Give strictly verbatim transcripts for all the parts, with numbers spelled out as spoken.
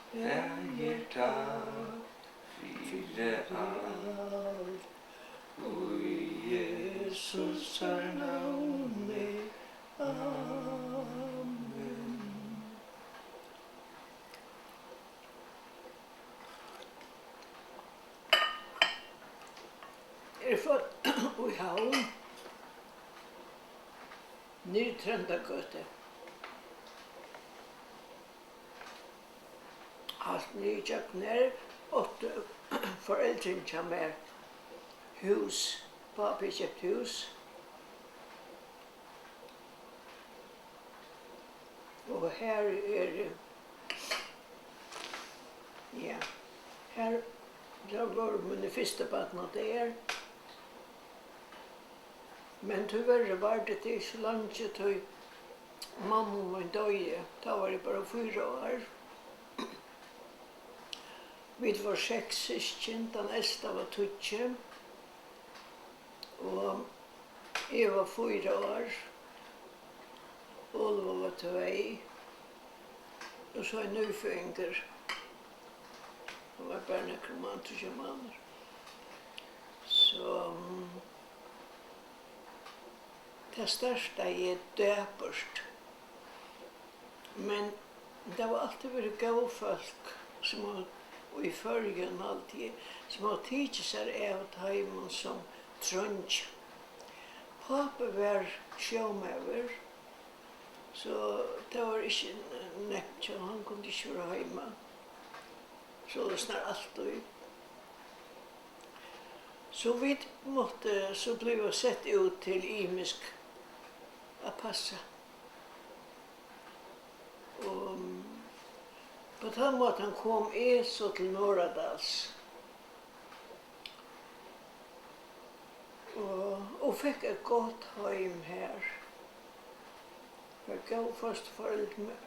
Faðir, takk fyri alt, í Jesusar navni, amen. Eg eri fødd í Havn, niðri í Tróndargøtu. Heilt niðri ígjøgnum har áttu foreldrini hjá mær hús. Pápi hevði keypt hús. Og har er, ja, har, har vóru míni fyrstu barnadagar. Men tíverri vardi tað ikki leingi, tí mamma mín doyði. Tá var eg bara fýra ár. Vit vóru seks systkin, tann elsta var tíggju, og eg var fýra ár, Óluva var tvey, og so ein nýføðingur, hann var bara nakrar mánaðir, tríggjar mánaðir. So, mm, tað startaði dapurt. Men tað hava altíð verið góð fólk, sum hava, í Føroyum, haldi eg, sum hava tikið sær av teimum, sum trongu. Pápi var sjómaður, so tað var ikki neyvt hjá honum, hann kundi ikki vera heima. Soleiðis nær altíð. So vit máttu so blíva sett út til ymisk at passa. Og á tann mátan kom eg so til Norðradals og, og fekk eitt gott heim har. Har góð fosturforeldur,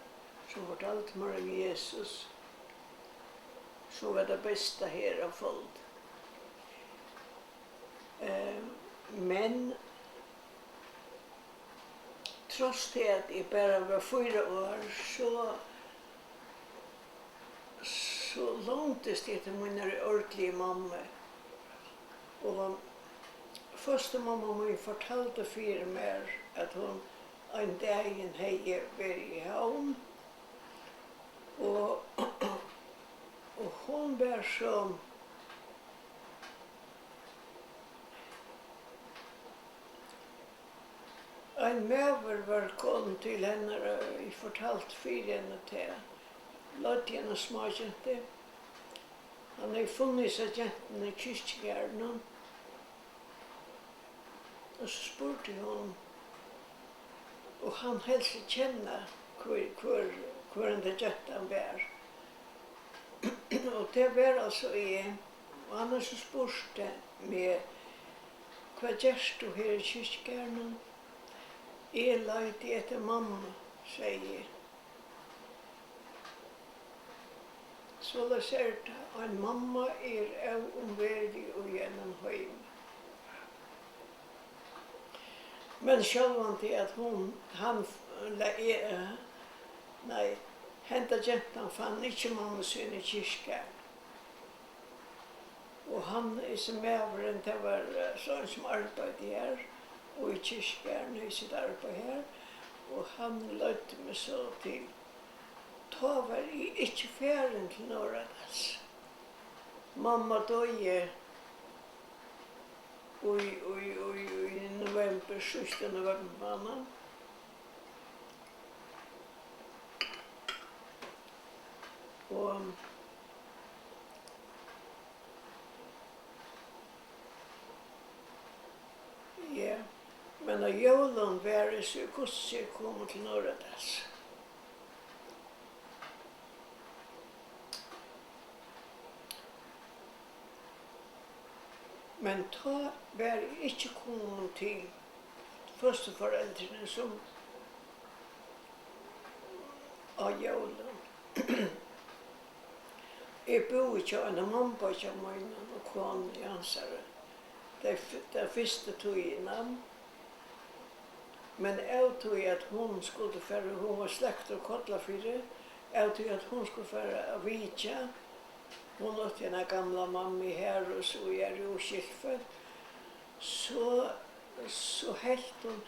sum fortaldu mær um Jesus, sum var tað besta her á Fold. Eh, men Tross tað, at eg bara var fýra ár, so, so longdist eg eftir mínari ordiligu mammu. Og fosturmamma mín fortaldi fyri mær, at hon ein dagin hevði verið í Havn, og, og hon var so, ein maður var komin til hennara, eg fortaldi fyri henni tað, leiddi eina smágentu. Hann hevði funnið hesa gentuna í kirkjugarðinum. Og so spurdi hon, og hann helt seg kenna, hvør, hvør, hvør henda gentan var. Og tað var altso eg. Og hann hevði so spurt meg: "Hvat gert tú her í kirkjugarðinum?" "Eg leiti eftir mammu," segði eg. Soleiðis er tað. Ein mamma er óumverulig í einum heimi. Men sjálvandi at hon, hann, la-, e-, nei, henda gentan fann ikki mammu sína í kirkjugarðinum. Og hann, hesin maðurin, tað var, eh, so ein sum arbeiddi har, og í kirkjugarðinum hevði sítt arbeiði har, og hann leiddi meg so til, tá var eg ikki farin til Norðradals. Mamma doyði í, í, í, í novembur, síðsta novembermánað. Og, ja, men á jólum var eg so, hvussu eg kom til Norðradals. Men tá var eg ikki komin til fosturforeldrini, sum á jólum. Eg búði hjá einum mamubeiggja mínum og konu hansara. Tey f-, ta fyrstu tíðina. Men av tí at hon skuldi fara, hon var slekt úr Kollafirði, av tí at hon skuldi fara at vitja. Hon átti eina gamla mammu har og so er jú skilt fólk. So, so helt hon,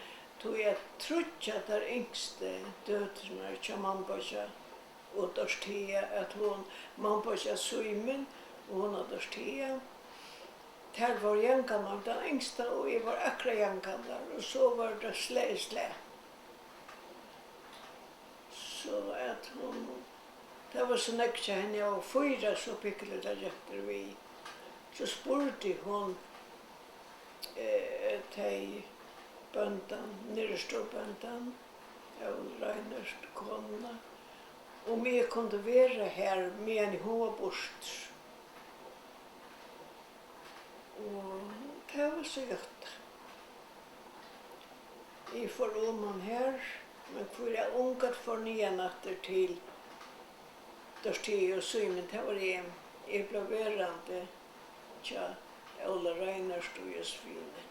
tí at tríggjar tær yngstu døturnar hjá Mambeiggja og Dorothea, at hon, Mambeiggja Símun og hon og Dorothea, tær vóru javngamlar, tann yngsta og eg var akkurát javngamlar, og so var tað slag í slag. So at hon, tað var so nógv hjá henni, og fýra so pikkulítlar gentur við. So spurdi hon, eh, tey bóndan, niðurstovubóndan, Óli Reinert, konuna, um eg kundi vera har, meðan hon var burtur. Og tað var so játtað. Eg fór oman har, men fór eg ung at fór niðan aftur til Dorotheu og Símun, tað var eg. Eg bleiv verandi hjá Óla Reinert og Josefinu.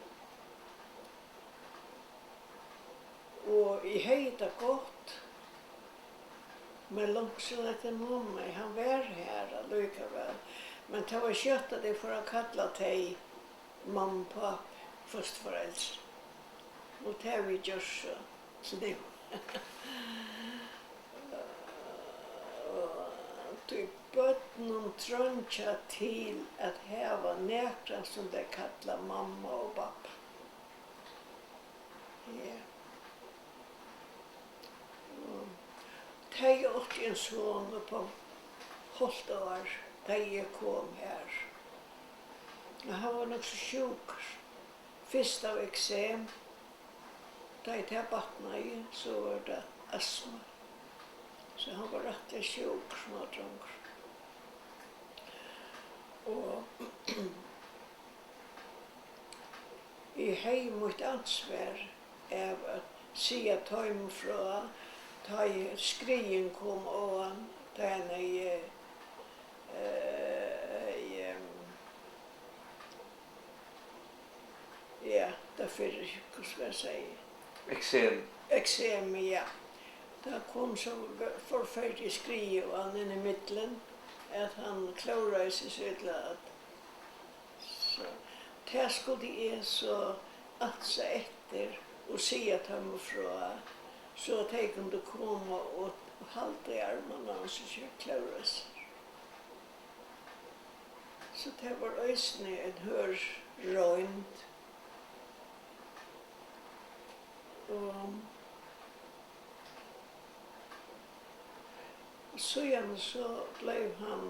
Og eg hevði tað gott, men longsin eftir mammu, hann var har allíkavæl. Men tað var skjótt, at eg fór at kalla tey mamma, pápi, fosturforeldri. Og tað havi eg gjørt so, so tað tí børnum treingja til at hava nakran, sum tey kalla mamma og babba. Ja. Og tey áttu ein son upp á hálvt ár, tá eg kom har. Og hann var nokk so sjúkur. Fyrst av eksem, tá ið tað batnaði, so var tað astma. So hann var rættiliga sjúkur, smádrongur. Og eg hevði mítt ansvar av at siga teimum frá, tá ið skriðan kom á hann, tá hann hevði, eh, hevði, ja, tað fyrr, hvussu skal eg siga? Eksem. Eksem, ja. Tað kom so forferdiliga skrið á hann inn ímillum, at hann klóraði seg so illa, at So tað skuldi eg so ansa eftir og siga teimum frá, so at tey kundu koma og halda í armarnar á sær, so ikki klóra seg. So tað var eisini ein hørð roynd. Og Og síðani so bleiv hann,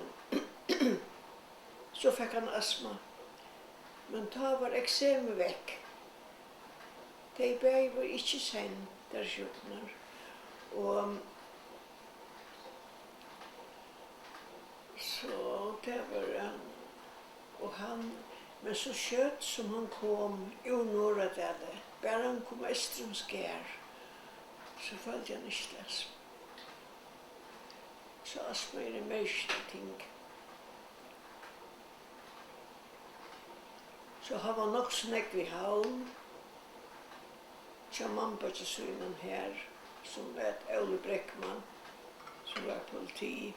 so fekk hann astma, men tá var eksemið vekk. Tey bæði vóru ikki send, tær sjúkurnar, og so tað var, og hann, men so skjótt sum hann kom úr Norðradali, bara hann kom eystur um Skarð, so føldi hann ikki til astma. So astma er eitt merkiligt ting. So hann var nokk so nógv í Havn hjá mammubeiggja sínum har, sum æt Óli Breckmann, sum var politi.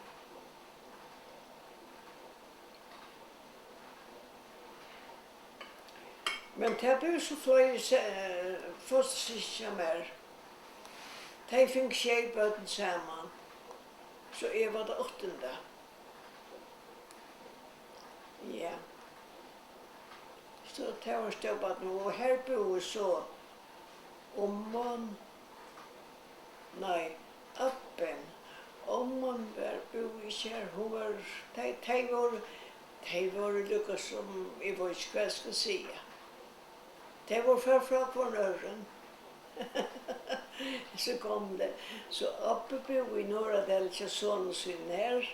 Men tað bleiv so fleiri se-, eh, fostursystkini hjá mær. Tey fingu sjey børn saman, so eg var tað áttanda. Ja. So tað var stóra barnið, og har búði so omman, nei, abbin. Omman var, búði ikki har, hon var, tey, tey vóru, tey vóru líka sum, eg veit ikki, hvat eg skal siga. Tey vóru før frá hvørjum øðrum. So gomul. So abbi búði í Norðradali hjá soni sínum har,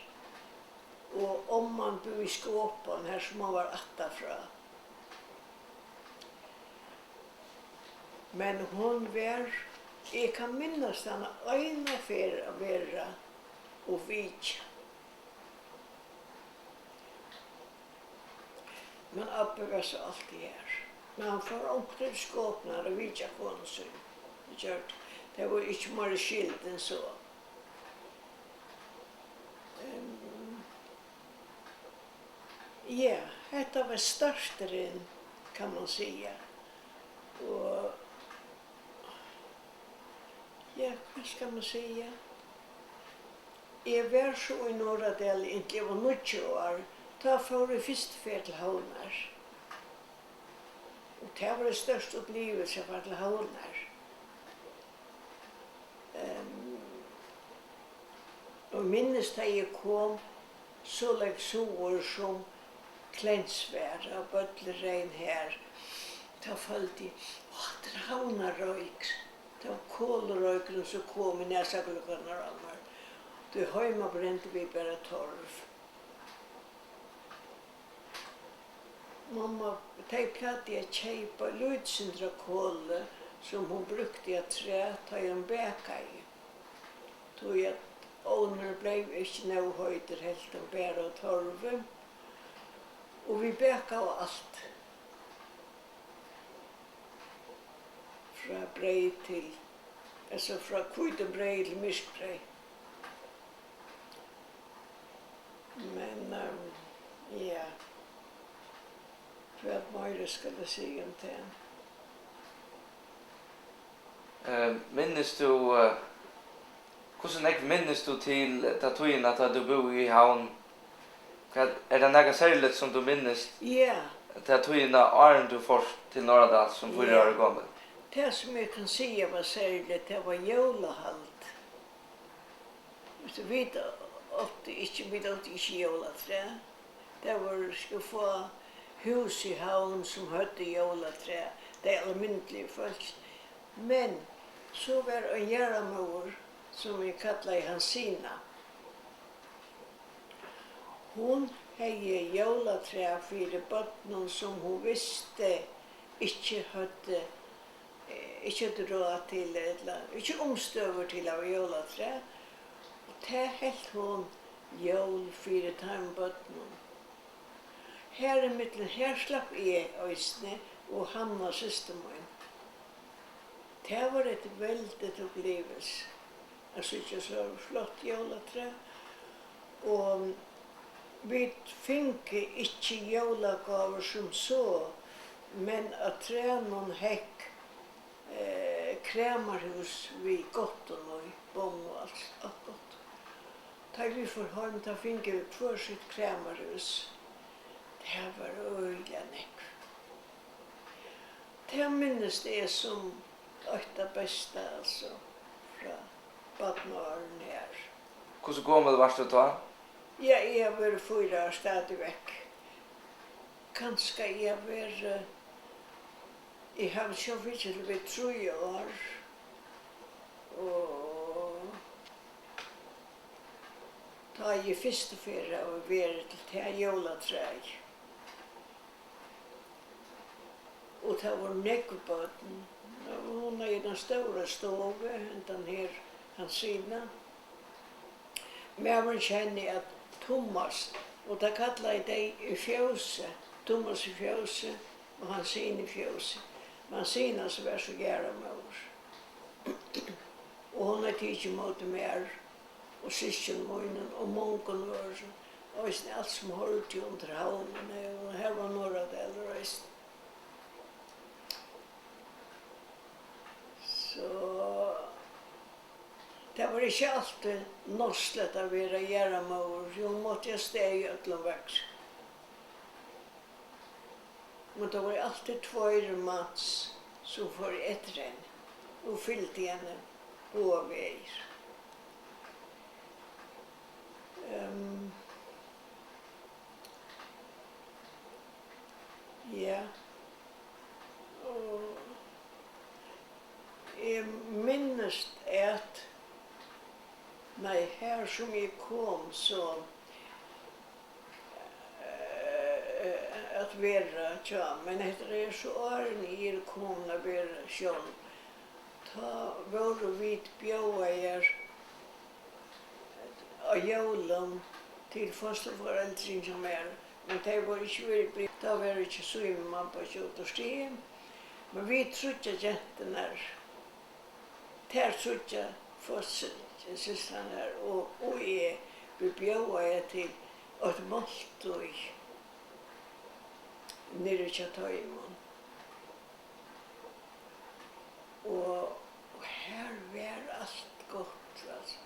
og omman búði í Skopun, har sum hon var ættað frá. Men hon var, eg kann minnast hana eina ferð at vera og vitja. Men abbi var so altíð har. Men hann fór onkuntíð til Skopunar at vitja konu sína. Tað gjørdi, tey vóru ikki meira skild enn so. Ja, hetta var starturin, kann man siga. Og, ja, hvat skal man siga? Eg var so í Norðradali inntil eg var níggju ár. Tá fór eg fyrstu ferð til Havnar. Og tað var ein stór uppliving at fara til Havnar. Ehm, og minnist, tá eg kom so langt suður, sum Klens var, og Bøllur reyn har, tá føldi eg, áh, hatta er Havnarroyk. Tað var kolroykurin, sum kom í nasagluggarnar á mær. Tí heima brendu vit bara torv. Mamma, tey plagdu at keypa lítið sindur av koli, sum hon brúkti afturat, tá ið hon bakaði. Tí at ovnurin bleiv ikki nóg heitur, helt hon bara av torvi. Og vit bakaðu alt. Frá breyð til, altso, frá hvítum breyði til myrkt breyð. Men, ehm, ja, hvat meira skal eg siga um tað? Eh, minnist tú, eh, hvussu nógv minnist tú til ta tíðina, tá tú búði í Havn? Hvat, er tað nakað serligt, sum tú minnist? Ja. Ta tíðina, áðrenn tú fórt til Norðradals sum fýra ára gomul? Ja. Tað, sum eg kann siga var serligt, tað var jólahald. Vit áttu ikki, vit áttu ikki jólatræ. Tað vóru, skulu fáa hús í Havn, sum høvdu jólatræ, tey almindiligu fólk. Men so var ein jarðarmóðir, sum vit kallaðu Hansina. Hon hevði jólatræ fyri børnum, sum hon visti ikki høvdu, eh, ikki høvdu ráð til, ella ikki umstøður til at hava jólatræ. Og tað helt hon jól fyri teimum børnum. Har ímillum, har slapp eg eisini og Hanna, systir mín. Tað var eitt veldigt upplivilsi at síggja so flott jólatræ, og vit fingu ikki jólagávur sum so, men á trænum hekk, eh, kramarhús við gáttum í, bomm og alt, alt gott. Tá vit fóru heim, tá fingu vit hvør sítt kramarhús. Tað var øgiliga nógv. Tað minnist eg sum eitt tað besta, altso, frá barnaárunum har. Hvussu gomul vart tú tá? Ja, eg havi verið fýra ár stadigvæk. Kanska eg havi verið, eg havi sjálv ikki verið trý ár. Og tá eg fyrstu ferð havi verið til tað jólatræið. Og tað vóru nógv børn. Og hon hevði eina stóra stovu, hendan her Hansina. Maðurin hjá henni æt Tummas, og tað kallaðu tey í fjósi, Tummas í fjósi og Hansina í fjósi. Hansina, sum var so jarðarmóðir. Og hon hevði tikið ímóti mær og systkinum mínum og mongum øðrum. Eisini alt sum hoyrdi undir Havnina, og har var Norðradalur eisini. So tað var ikki altíð náttligt at vera jarðarmóðir, tí hon mátti avstað í øllum veðri. Men tað vóru altíð tveir mans, sum fóru eftir henni og fylgdu henni báðar vegir. Ehm, ja. Og eg minnist, at, nei, har sum eg kom, so eh, at vera hjá, men hetta er so áðrenn eg eri komin at vera sjálv. Tá vóru vit bjóðaðar á jólum til fosturforeldrini hjá mær, men tey vóru ikki verið bjóð-, tá var ikki Símun, mamma, út á stig, men vit tríggjar genturnar, tær tríggjar fostursystrarnar og, og eg, vit bjóðaðu til eitt máltíð. niðri hjá teimum. Og, og har var alt gott, altso.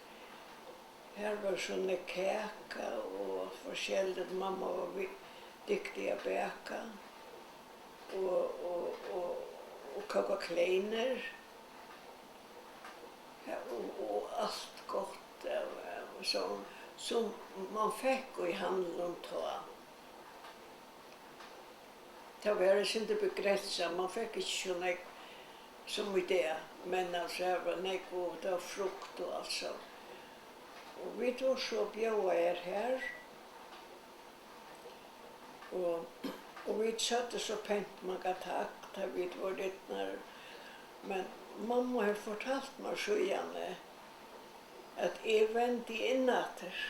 Har var so nógv kaka og forskelligt. Mamma var vi-, dygtig at baka og, og, og, og kóka kleinur. Ja, og, og alt gott, eh, sum, sum mann fekk í handlunum tá. Tað var eitt sindur begrensað, mann fekk ikki so nógv sum í dag, men altso, har var nógv, og tað var frukt og alt so. Og vit vóru so bjóðaðar har, og, og vit søgdu so pent manga takk, tá vit vóru lidnar, men mamma hevur fortalt mær síðani, at eg vendi inn aftur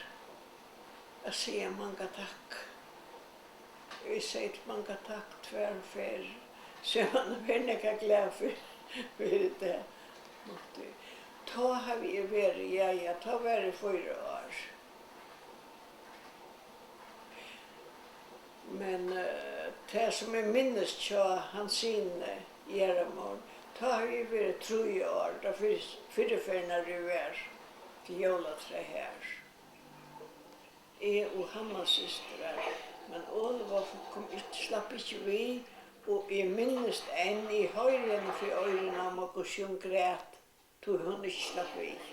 at siga manga takk. Eg segði til manga takk tvær ferðir, so eg var nú verið nakað glað fyri, fyri tað. Mátti. Tá havi eg verið, ja, ja, tá var eg fýra ár. Men, eh, tað, sum eg minnist hjá Hansinu, jarðarmóðir, tá havi eg verið trý ár, tá fyrr-, fyrru ferðina eg var til jólatræ har. Eg og Hanna systir var, men Oliver kom ikki, slapp ikki við, og eg minnist enn, eg hoyri henni fyri oyruni á mær, hvussu hon græt, tí hon ikki slapp við.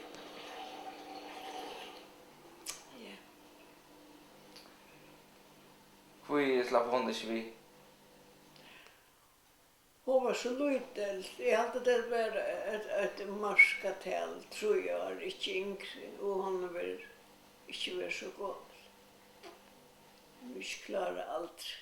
Ja. Hví slapp hon ikki við? Hon var so lítil. Eg haldi, tað var eitt, eitt markað tal, trý ár, ikki yngri, og hon hevur ikki verið so gomul. Hon hevur ikki klárað aldrin.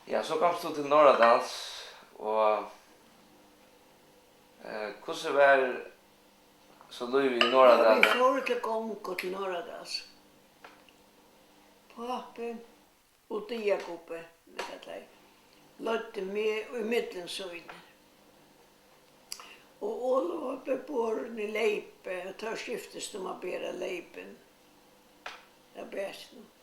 Ja, so komst tú til Norðradals, og, eh, hvussu var so lívið í Norðradali? Ja, vit fóru til gongu til Norðradals. Pápi og Diðagubbi, vit kallaði, leiddu meg í millum síni. Og Oliver bleiv borin í leypi, og teir skiftust um at bera leypin av bakinum.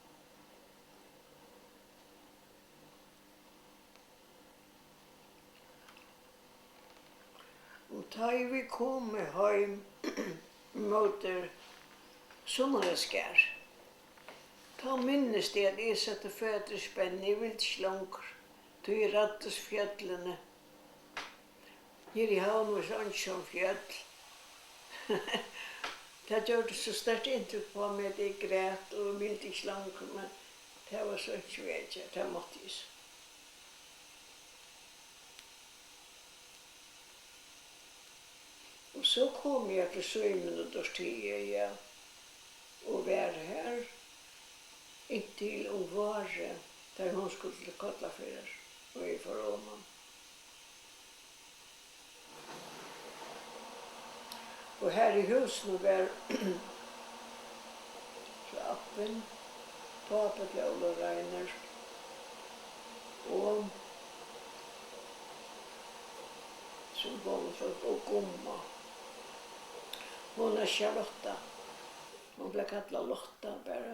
Og tá ið vit komu heim móti Summaraskarð, tá minnist eg, at eg setti føtur í spenn, eg vildi ikki longur, tí eg ræddist fjøllini. Her í Havn var so einki sum fjøll. Tað gjørdi so sterkt inntrykk uppá meg, at eg græt og vildi ikki longur, men tað var so einki vekjað, tað mátti eg so. Og so kom eg til Símun og Dortheu, ja, og var har inntil um várið, tá hon skuldi til Kollafjarðar, og eg fór oman. Og har í húsinum var so abbin, pápi til Óla Reinert og so gomul fólk og gumma. Hon er Charlotta. Hon bleiv kallað Lotta bara.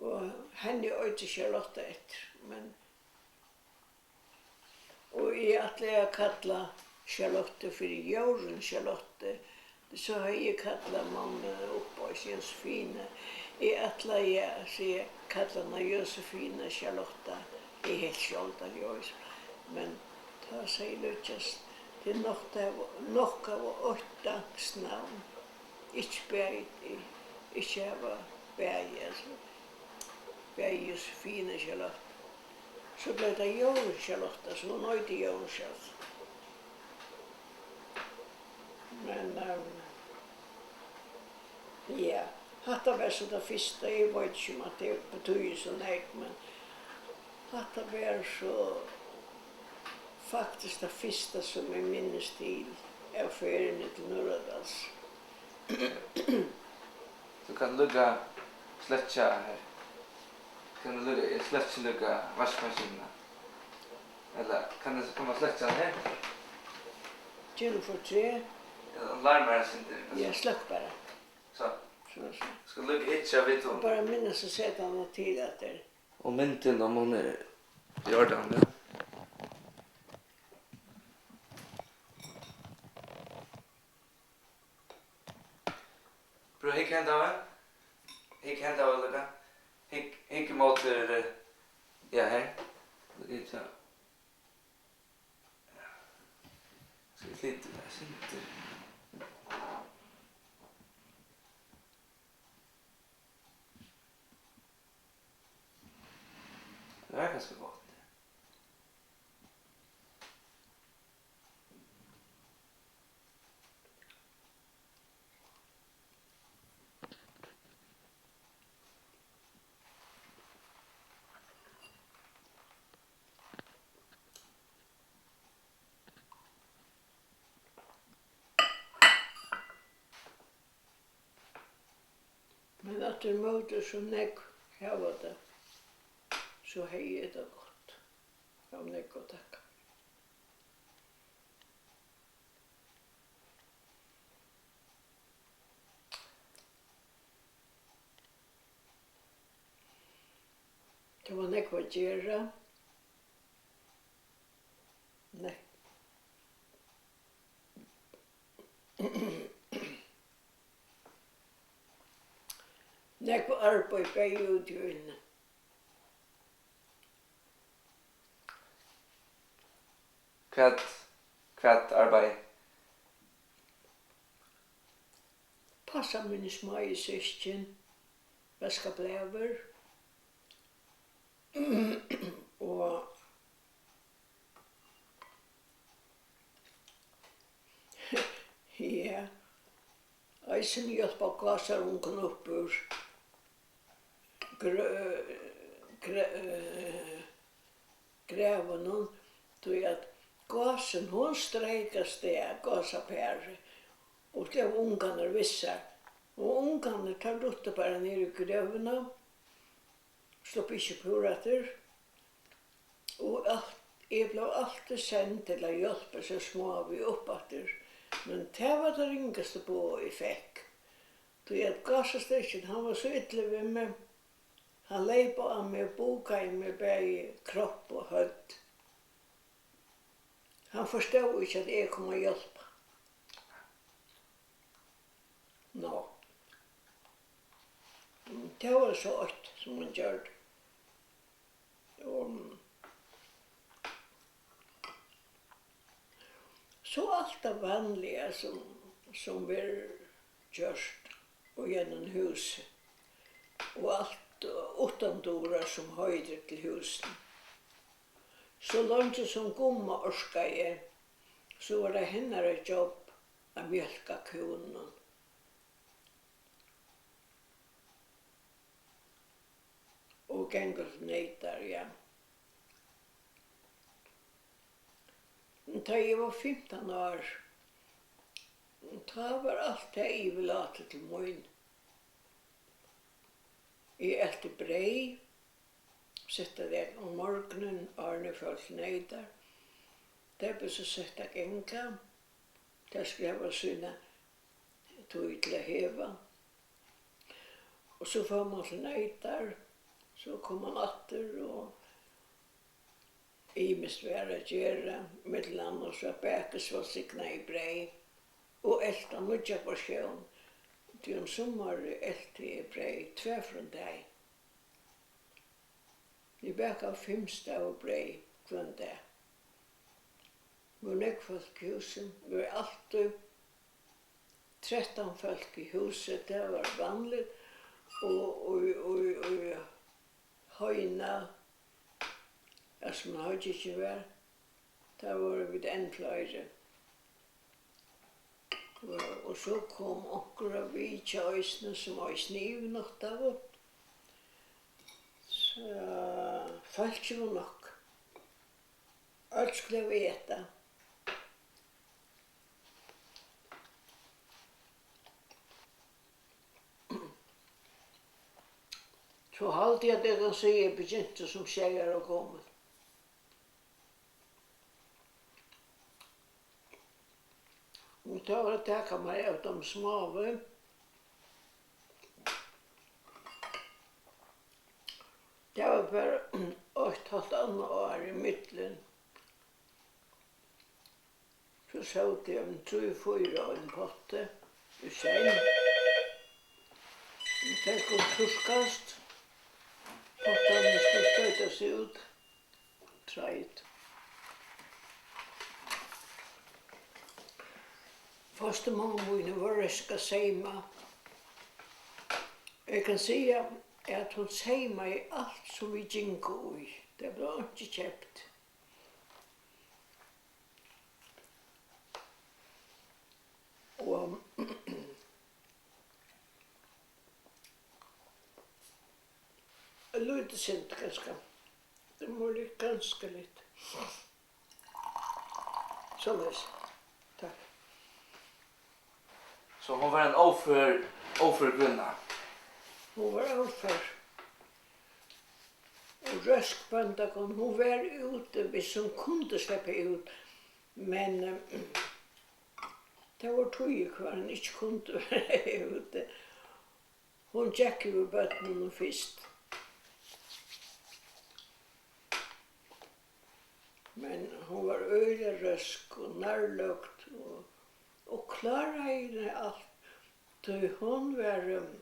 Og henni eitur Charlotte eftir, men, og eg ætlaði at kalla Charlotte fyri Jórunn Charlotte, so hevði eg kallað mammuna upp á Josefina. Eg ætlaði at siga, kalla hana Josefina Charlotte, eg helt sjálv, at Jós-, men tá segði Líggjas, tað er nokk, tað er nokk av eitt danskt navn. Ikki bæði, ikki hava bæði, altso, bæði Josefina Charlotte. So bleiv tað Jórunn Charlotte, so hon eitur Jórunn Charlotte. Men, ehm, ja, hatta var so tað fyrsta, eg veit ikki, um at tað betýðir so nógv, men hatta var so faktiskt tað fyrsta, sum eg minnist til av ferðini til Norðradals. Tú kanst líka sløkkja her. Kann tú líka, eg sløkki líka vaskimaskinuna. Ella kann eg, kann man sløkkja hana her? Kemur for tre. Ja, hann larmar eitt sindur. Ja, sløkk bara. So. So, so. Skal líka ikki vita um. Bara minnast at seta hana til at tað er. Og myndin, um hon er í ordan, ja. Prøv, hygg henda vegin. Hygg henda vegin líka. Hygg, hygg ímóti, eh, ja, her. Hygg her. Skal eg flyta tað eitt sindur? Tað er kanska gott. Men aftur ímóti, so nógv hava tað, so hevði eg tað gott. Av nógv at takka. Tað var nógv at gera. Nei. Nógv arbeiði bæði úti og inni. Hvat, hvat arbeiði? Passa míni smáu systkin, vaska blæur og, ja, eisini hjálpa gásarungum upp úr grø-, grø-, eh, gravinum, tí at gásin, hon streyk avstað, gásaparið, og tað var ungarnir við sær. Og ungarnir, teir duttu bara niður í grøvina, sluppu ikki upp úr aftur. Og alt, eg bleiv altíð send til at hjálpa so smáu upp aftur, men tað var tað ringasta boð, eg fekk. Tí at gásastrekkin, hann var so illur við meg. Hann leyp á meg og bugaði meg bæði kropp og høvd. Hann forstóð ikki, at eg kom at hjálpa. Ná. Tað var so eitt, sum hann gjørdi. Og so alt tað vanliga, sum, sum verður gjørt í einum húsi, og alt uttandura, sum hoyrir til húsini. So leingi sum Gumma orkaði, so var tað hennara jobb at mjólka kúnum. Og ganga til neytar, ja. Tá eg var fimtan ár, tá var alt tað yvirlátið til mín. Eg æt breyð, sett at, um morgunin, áðrenn eg fór til neytar. Tað bleiv so sett at ganga. Tað skal hava sína tíð til at heva. Og so fór mann til neytar, so kom mann aftur, og ymiskt var at gera, millum annars var bakist vælsignað breyð, og elta nýggja porsjón, tí um summarið elti eg breyð tvær ferðir um dagin. Vit bakaðu fimm stavir breyð hvønn dag. Vóru nógv fólk í húsinum, vóru altíð trettan fólk í húsi, tað var vanligt, og, og, og, og heima, har sum hoyggikið var, tað vóru vit enn fleiri. Og, og so kom onkur at vitja eisini, sum eisini yvirnáttaðu. So fólkið var nokk. Øll skulu hava at eta. So haldi eg, at eg kann siga, eg begynti sum sjey ára gomul. Og tá var at taka mær av teimum smáu. Tað var bara eitt hálvt annað ár ímillum. So sótu tey ein trý, fýra á einum potti í senn. Tey skuldu turkast. Pottarnir skuldu stoytast út. Treit. Fosturmamma mín, hon var røsk at seyma. Eg kann siga, at hon seymaði alt, sum vit gingu í. Tað bleiv einki keypt. Og eitt lítið sindur, kanska. Tað muliga ganska lítið. Soleiðis. Takk. So hon var ein ófør, ófør kvinna? Hon var ófør. Og røsk bóndakona, hon var úti, viss hon kundi sleppa út. Men, eh, tað vóru tíðir, hvar hon ikki kundi vera úti. Hon gekk yvir børnunum fyrst. Men hon var øgiliga røsk og nærløgd og, og kláraði alt, tí hon var, ehm,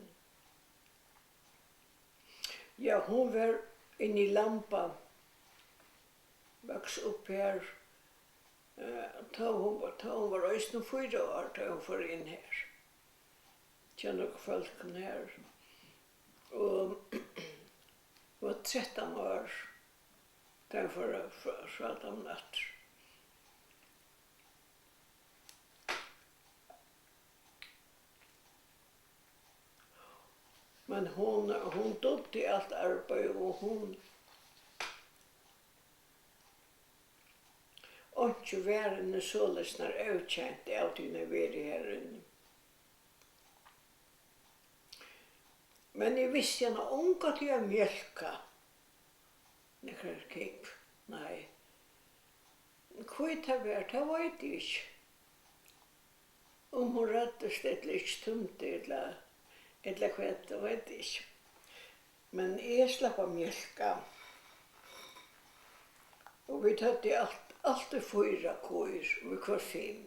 ja, hon var inni í Lamba, vaks upp har, eh, tá hon var, tá hon var eisini fýra ár, tá hon fór inn har. Hjá nøkrum fólkum har. Og var trettan ár, tá eg fór at fr-, frá teimum aftur. Men hon, hon dugdi alt arbeiði, og hon Einki var henni soleiðis nær ókent av tí hon hevði verið har inni. Men eg visti hana ongantíð at mjólka nakrar kúgv, nei. Hví tað var, tað veit eg ikki. Um hon ræddist ella ikki tímdi, ella, ella hvat, tað veit eg ikki. Men eg slapp at mjólka. Og vit høvdu alt, altíð fýra kýr, og viðhvørt fimm.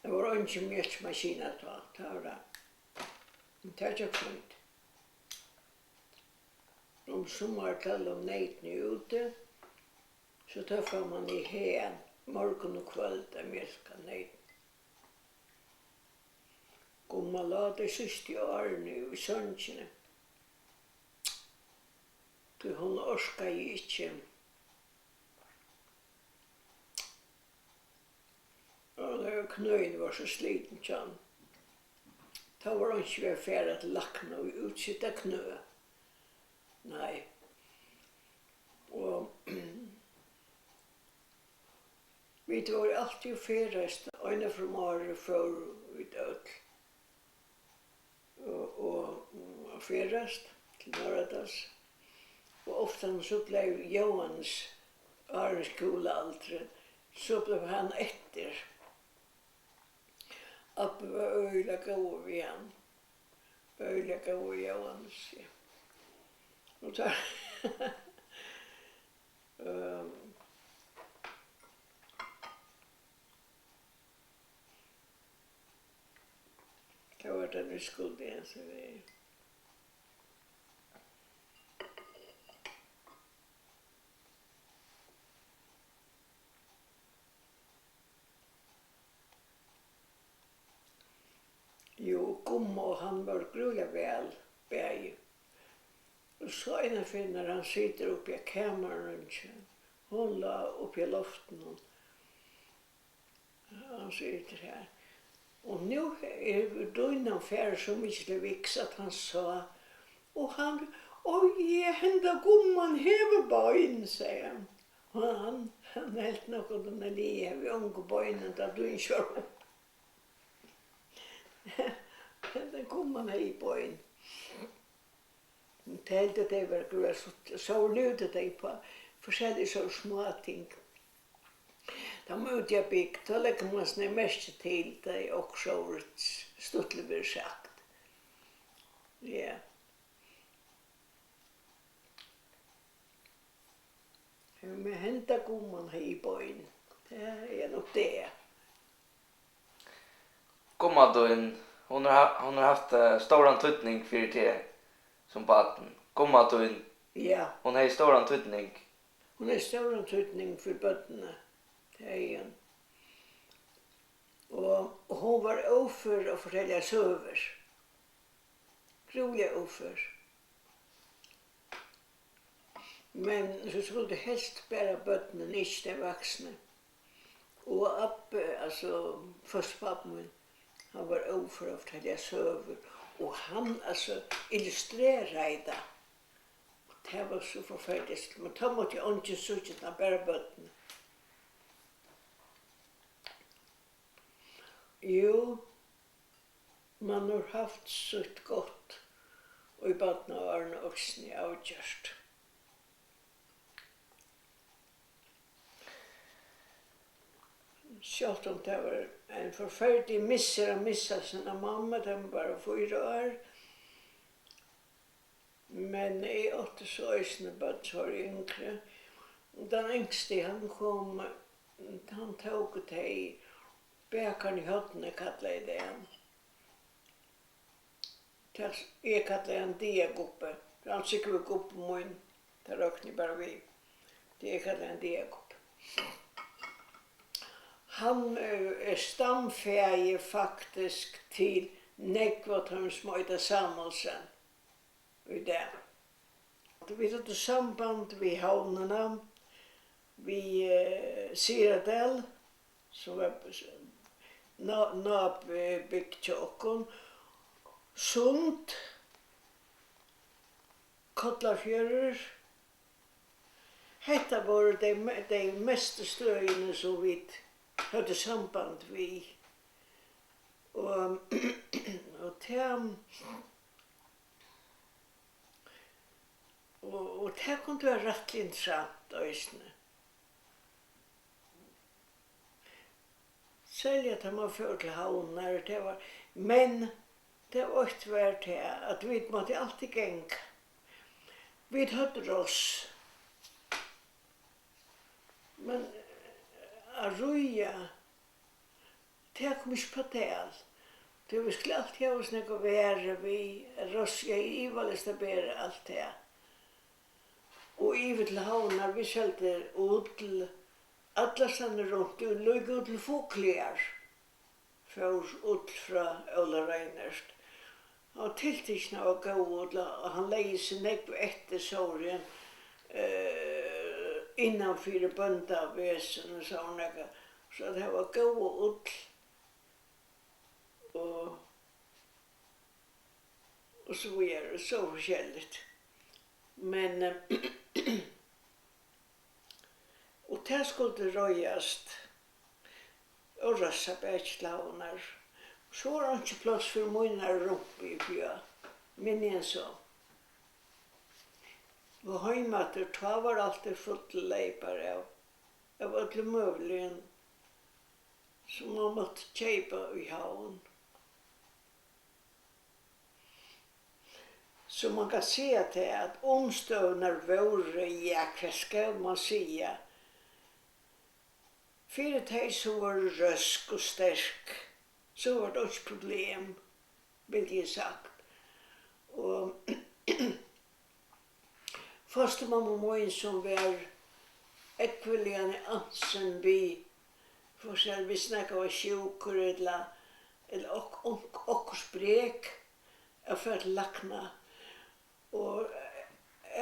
Tað var eingin mjólkimaskina tá, tað var tað. Men tað gekk fínt. Um summarið, tá lógu neytini úti, so tá fór mann í hagan morgun og kvøld at mjólka neytini. Gumma lá tey síðstu árini í songini, tí hon orkaði ikki. Og knøini vóru so slitin hjá henni. Tá var einki við at fara til lækna og útseta knø. Nei. Og vit vóru altíð og ferðaðust, eina ferð um árið fóru vit øll. Og, og, og ferðast til Norðradals. Og ofta so bleiv Jóhannes, áðrenn skúlaaldrin, so bleiv hann eftir. Abbi var øgiliga góður við hann. Øgiliga góður við Jóhannes, ja. Og tá, ehm, Hvat var tað, vit skuldu, ja, so vit. Jú, Gumma og hann vóru grúiliga væl, bæði. Og so eina ferð, nær hann situr uppi á kamarinum, hon lá uppi á loftinum. Hann situr har. Og nú hevur dýnan farið so mikið til viks, at hann sá, og hann, "Oj, henda Gumman hevur bein," segði hann. Og hann, hann helt nokk, at hon hevði ongu bein, henda dýnan sjálv. Henda Gumman hevði bein. Tey hildu, at tey vóru greiðar, so, so livdu tey upp á forskellig so smáting. Tá má út á bygd, tá leggur mann seg merki til, tá ið okkurt sovorðið stuttligt verður sagt. Ja. Men henda gumman hevði bein. Tað hevði hon nokk. Tað. Gumma tín, hon hevur ha-, hon hevur havt, eh, stóran týdning fyri teg sum barn. Gumma tín, ja, hon hevði stóran týdning. Hon hevði stóran týdning fyri børnini. Tað hevði hon. Og hon var ófør at fortelja søgur. Grúiliga ófør. Men so skuldu helst bara børnini, ikki tey vaksnu. Og abbi, altso, fósturpápi mín, hann var ófør at fortelja søgur. Og hann, altso, illustreraði tað. Og tað var so forferdiligt. Men tá mátti eingin síggja tað, bara børnini. Jú, mann hevur havt sítt gott í barnaárunum eisini, avgjørt. Sjálvt um tað var ein forferdiligur missur at missa sína mammu, tað var bara fýra ár. Men eg átti so eisini børn, sum vóru yngri. Tann yngsti, hann kom, hann tók tey, bakarin í horni kallaði eg tað. Tað, eg kallaði hann Diðagubba, hann Sigurður gubbi mín, tað rokni eg bara við. Tí eg kallaði hann Diðagubba. Hann, eh, er stamfaðir faktiskt til nógv av teimum, sum eita Samuelsen í dag. Vit høvdu samband við Havnina, við, eh, Syðradal, sum var ná-, nábygd hjá okkum, Sund, Kollafjørður. Hetta vóru tey me-, tey mestu støðini, sum vit høvdu samband við. Og, og tað, og, og tað kundi vera rættiliga interessant eisini. Serliga tá mann fór til Havnar, tað var, men tað eitt var tað, at vit máttu altíð ganga. Vit høvdu ross. Men at ríða, tað kom ikki uppá tal. Tí vit skuldu altíð hava so nógv at vera við, at rossið hevði ivaleyst at bera alt tað. Og yvir til Havnar, vit seldu ull, allastaðni rundt, og líka út til Fugloyar fór ull frá Óla Reinert. Hann var tiltikin av góð ull, og hann legði seg nógv eftir sovorðið, eh, innan fyri bóndavesen og sovorðið nakað. So at har var góð ull og, og so víðari, so forskelligt. Men, eh, og tað skuldi reiðast og rossa bakið til Havnar. So var einki pláss fyri mínar rumpur uppi á, minni enn so. Og heim aftur, tá var altíð fullir leypar av, av øllum møguligum, sum mann mátti keypa í Havn. So mann kann siga tað, at umstøðurnar vóru, ja, hvat skal mann siga? Fyri tey, sum vóru røsk og sterk, so var tað einki problem, vildi eg sagt. Og fosturmamma mín, sum var ógvuliga ansin við, for eksempel, viss nakar var sjúkur ella, ella ok-, ok-, okkurt brek, at fara til lækna. Og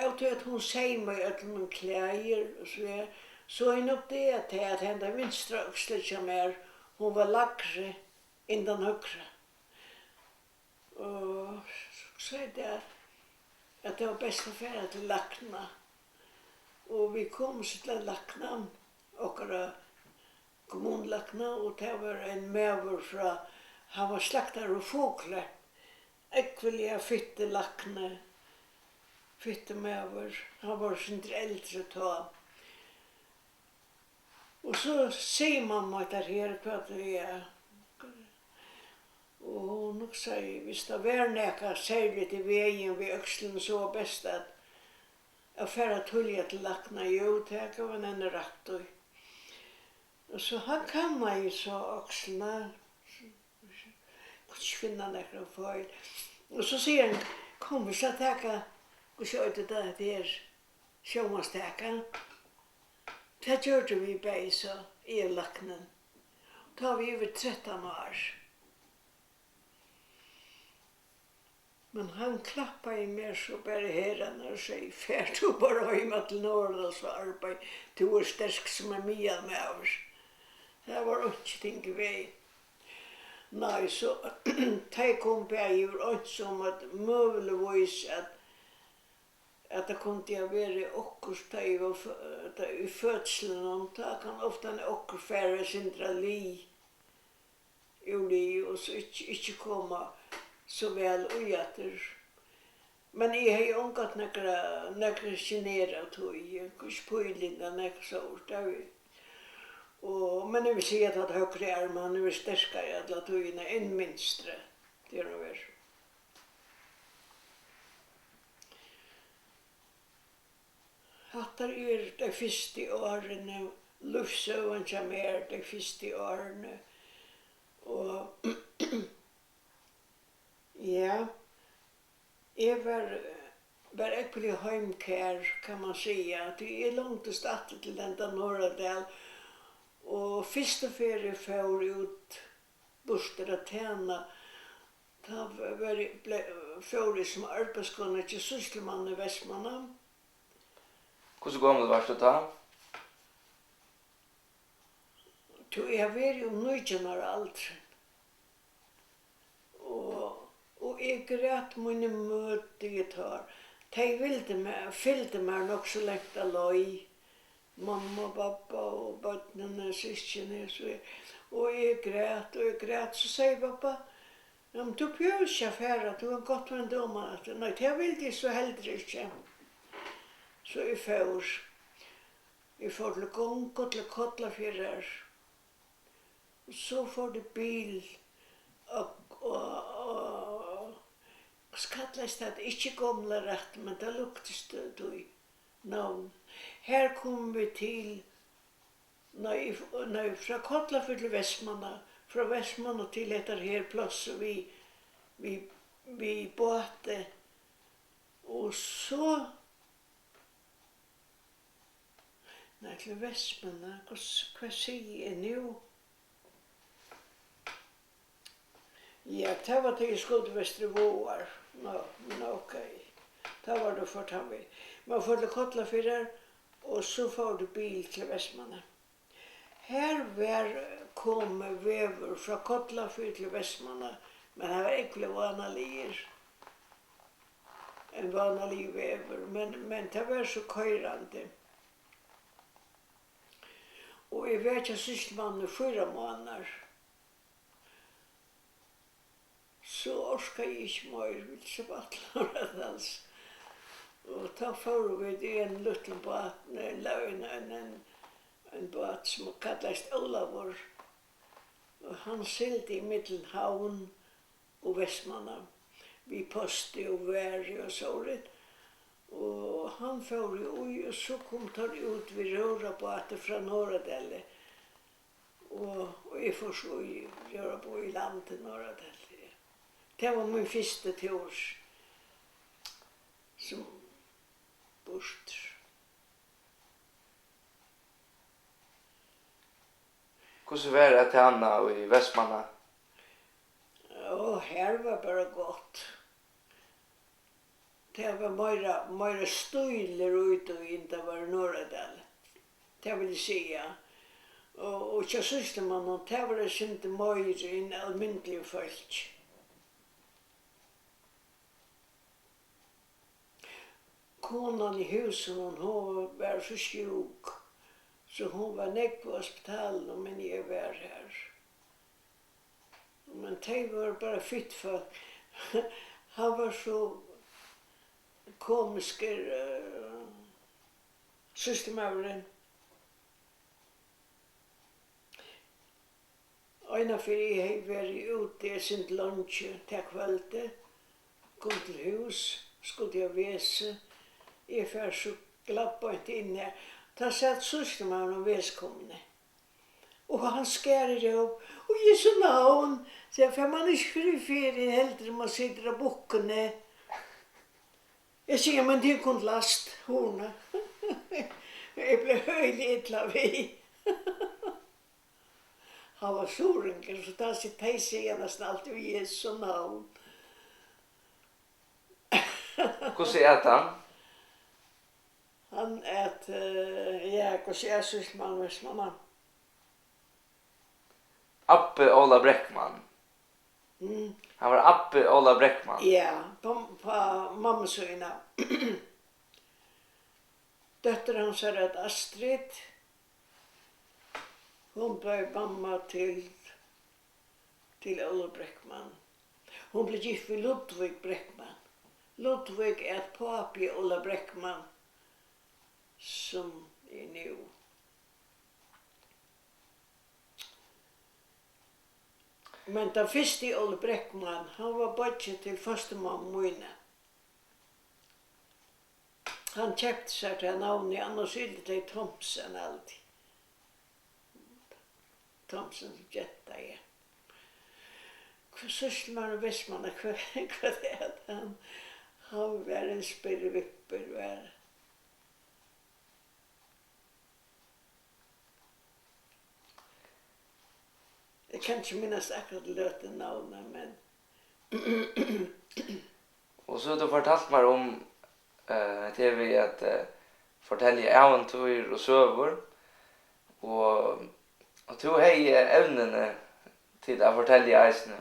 av tí at hon seymaði øll míni klæðir og so víðari, so er nokk tað, at, at henda vinstra økslin hjá mær, hon var lægri enn tann høgra. Og so segði tað, at tað var best at fara til lækna. Og vit komu so til ein lækna, okkara kommunulækna, og tað var ein maður frá, hann var slaktari og fugli, ógvuliga fittur lækni, fittur maður, hann var eitt sindur eldri tá. Og so sigur mamma hetta her, hvat er, ja. Og hon hugsaði, viss tað var nakað serligt í vegin við økslini, so var best at, at fara tíðliga til lækna. Jú, tað gav hann henni rætt í. Og so hann kannaði so økslina, kundi ikki finna nakran feil. Og so sigur hann, kom, vit skal taka, hvussu eitur tað, hetta her, sjónvarpstaka. Tað gjørdu vit bæði so, eg og læknin. Tá var eg yvir trettan ár. Men hann klappaði mær so bara í herðarnar og segði, far tú bara heim til Norðradals og arbeiði, tú ert sterk sum ein miðalmaður. Har var einki ting í vegi. Nei, so tey komu bæði yvir einki um at møguligvís at, at tað kundi ha verið okkurt, tá eg var fø-, tá í fødslinum, tá kann ofta okkurt fara eitt sindur av lið, úr lið og so ikki, ikki koma so væl í aftur. Men eg hevði ongantíð nakra, nakra generað tí, ikki pílin ella nakað sovorðið, tað við. Og, men eg vil siga, at høgri armur, hann hevur verið sterkari alla tíðina enn vinstri. Tað er nú verið. Hatta eru tey fyrstu árini, lívssøgan hjá mær, tey fyrstu árini. Og, ja, eg var, var ógvuliga heimkær, kann man siga, tí eg longdist aftur til henda Norðradal. Og fyrstu ferð eg fór út burtur at tæna, tá var eg, ble-, fór eg sum arbeiðskona hjá sýslumanni í Vestmanna. Hvussu gomul vart tú tá? Tú, eg havi verið um nítjan ára aldrin. Og, og eg græt míni mødigi tár. Tey vildu mær, fylgdu mær nokk so langt á leið. Mamma og babba og børnini, systkini, so eg, og eg græt, og eg græt. So segði babba, ja, men tú behøvir ikki at fara, tú kanst gott venda oman aftur. Nei, tað vildi eg so heldur ikki. So eg fór. Eg fór til gongu til Kollafjarðar. Og so fór tað bil, og, og, og, hvussu kallaðist tað? Ikki Gomlarætt, men tað líktist tí navn. Har komu vit til, nei, f-, nei, frá Kollafjørð til Vestmanna, frá Vestmanna til hetta her plássið við, við, við báti. Og so Nei, til Vestmanna, hvussu, hvat sigi eg nú? Ja, tað var, tá eg skuldi vestur í Vágar. Nå, men ok. Tá var tað for tann veg. Man fór til Kollafjarðar, og so fór tað bil til Vestmanna. Har var, eh, komið vegur frá Kollafjørð til Vestmanna, men hann var ógvuliga vánaligur. Ein vánaligur vegur, men, men tað var so koyrandi. Og eg var hjá sýslumanninum í fýra mánaðar. So orkaði eg ikki meir, vildi sleppa aftur norðurlands. Og tá fóru vit í ein lítlan bát, nei, la-, ein, ein, ein, ein bát, sum kallaðist Ólavur. Og hann sigldi ímillum Havn og Vestmanna við posti og vøru og sovorðið. Og hann fór í, og so komu teir út við róðrarbáti frá Norðradali. Og, og eg fór so í, eg var boðin í land til Norðradal. Tað var mín fyrsti túr sum burtur. Hvussu var at tæna í Vestmanna? Og har var bara gott. Tað var meira, meira stílur í tí, enn tað var í Norðradali. Tað vil eg siga. Og, og hjá sýslumanninum, tað var eitt sindur meira enn almindiligum fólki. Konan í húsinum, hon var so sjúk, so hon var nógv á spitalinum, meðan eg var har. Men tey vóru bara fitt fólk. Hann var so komiskur, eh, sýslumaðurin. Einaferð eg hevði verið úti eitt sindur leingi tað kvøldið, kom til hús, skuldi á vesi. Eg fari so glatt beint inn har. Tá sat sýslumaðurin á vesikomuni. Og hann skar í róp: "Í Jesu navn, seg, fær mann ikki frí fyri, heldur mann situr á bukkuni." Eg sigi: "Men tit kundu læst hurðina." Eg bleiv øgiliga illa við. Hann var suðuroyingur, so tá si-, tey siga næstan altíð: "Í Jesu navn." Hvussu æt hann? Hann æt, eh, ja, hvussu æt sýslumaðurin, veitst mamma? Abbi Óla Breckmann. Mm. Hann var abbi Óla Breckmann. Ja, pá, pá mammu sína. Dóttir hansara æt Astrid. Hon bleiv mamma til, til Óla Breckmann. Hon bleiv gift við Ludvig Breckmann. Ludvig æt pápi Óla Breckmann, sum er nú. Men tann fyrsti Óli Breckmann, hann var beiggi til fosturmammu mína. Hann keypti sær tað navnið, annars hildu tey Thomsen altíð. Thomsen sum gentaði. Hvør sýslumaður í Vestmanna, hvat, hvat æt hann? Hann var ein spirvippur, var. Eg kann ikki minnast akkurát løtunavnið, men Og so hevur tú fortalt mær um, eh, tað við at, eh, fortelja ævintýr og søgur, og, og tú hevði evnini til at fortelja eisini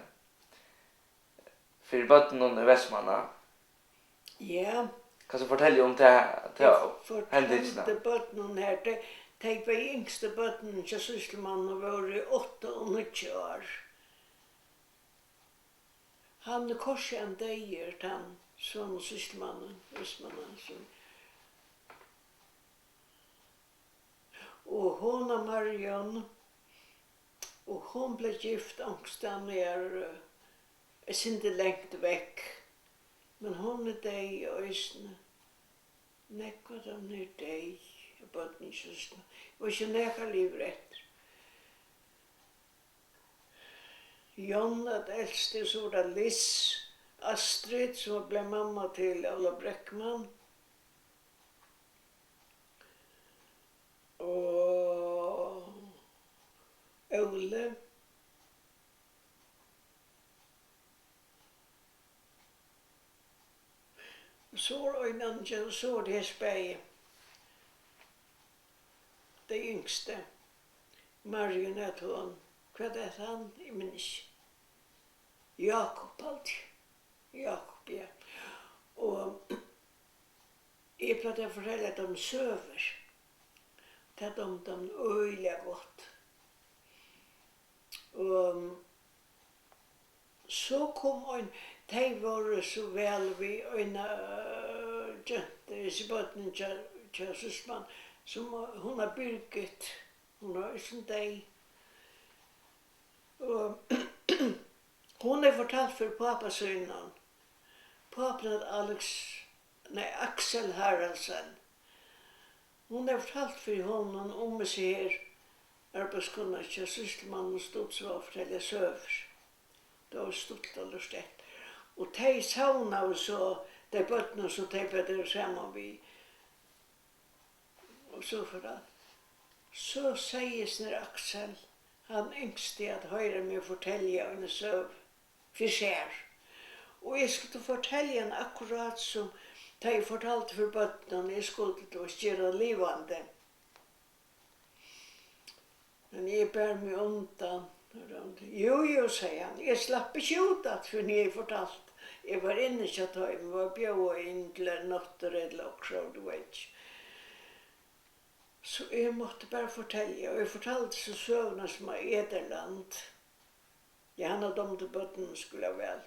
fyri børnunum í Vestmanna. Ja. Kanst tú fortelja um ta, ta Eg hendingina? Fortaldi børnunum her, tey, tey bæði yngstu børnini hjá sýslumanninum vóru átta og níggju ár. Hann er kortini deyður, tann sonur sýslumannin, Vestmanna, sum, og hon á Marion, og hon bleiv gift onkustaðni, eh, eitt sindur langt vekk, men hon er deyð eisini. Nógv av teimum eru deyð, av børnum, ikki síðst. Og ikki nakar livir eftir. John æt elsti, so var tað Lis, Astrid, sum bleiv mamma til Óla Breckmann. Og Óli. So er ein annan, so er tað hesi bæði. Tey yngstu. Marion æt hon. Hvat æt hann? Eg minnist ikki. Jákup, haldi eg. Jákup, ja. Og eg plagdi at fortelja teimum søgur. Tað dámdi teimum øgiliga gott. Og so kom ein, tey vóru so væl við eina, øh, gentu, hesi børnini hjá, hjá sýslumanni, sum, hon æt Birgit, hon er eisini deyð. Og hon hevði fortalt fyri pápa sínum. Pápin æt Alex, nei, Aksel Haraldsen. Hon hevur fortalt fyri honum um hesi her arbeiðskonuna hjá sýslumanninum, sum dugdi so at fortelja søgur. Tað var stuttligt at lurta eftir. Og tey savnaðu so tey børnini, sum tey bæði eru saman við. Og so fór hann. So segði snær Aksel, hann ynskti at hoyra meg fortelja eina søgu fyri sær. Og eg skuldi fortelja hann akkurát sum tá eg fortaldi fyri børnunum, eg skuldi, tú veist, gera hann livandi. Men eg bar meg undan. Jú, jú, segði hann, eg slapp ikki út aftur, fyrr enn eg hevði fortalt. Eg var inni hjá teimum, var bjóðað inn til ein nátturða ella okkurt, tú veit. So eg mátti bara fortelja, og eg fortaldi so søguna sum á Ederland. Ja, hana dámdi børnunum skula væl.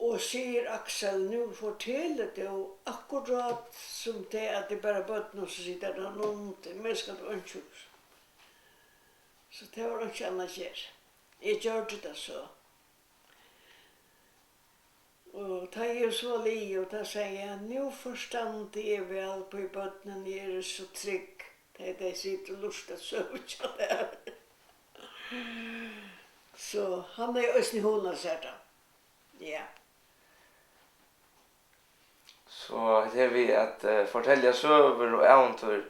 Og sigur Aksel, nú fortelur tú akkurát sum tað, at tað er bara børnunum, sum sita har undir, mær skal tú einki hugsa. So tað var einki annað at gera. Eg gjørdi tað so. Og tá eg so var liðug, tá segði eg: "Nú forstandi eg væl, hví børnini eru so trygg, tá ið tey sita og lurta at søgu hjá tær." So hann hevði eisini hugnað sær tað. Ja. So hetta her við at, eh, fortelja søgur og ævintýr,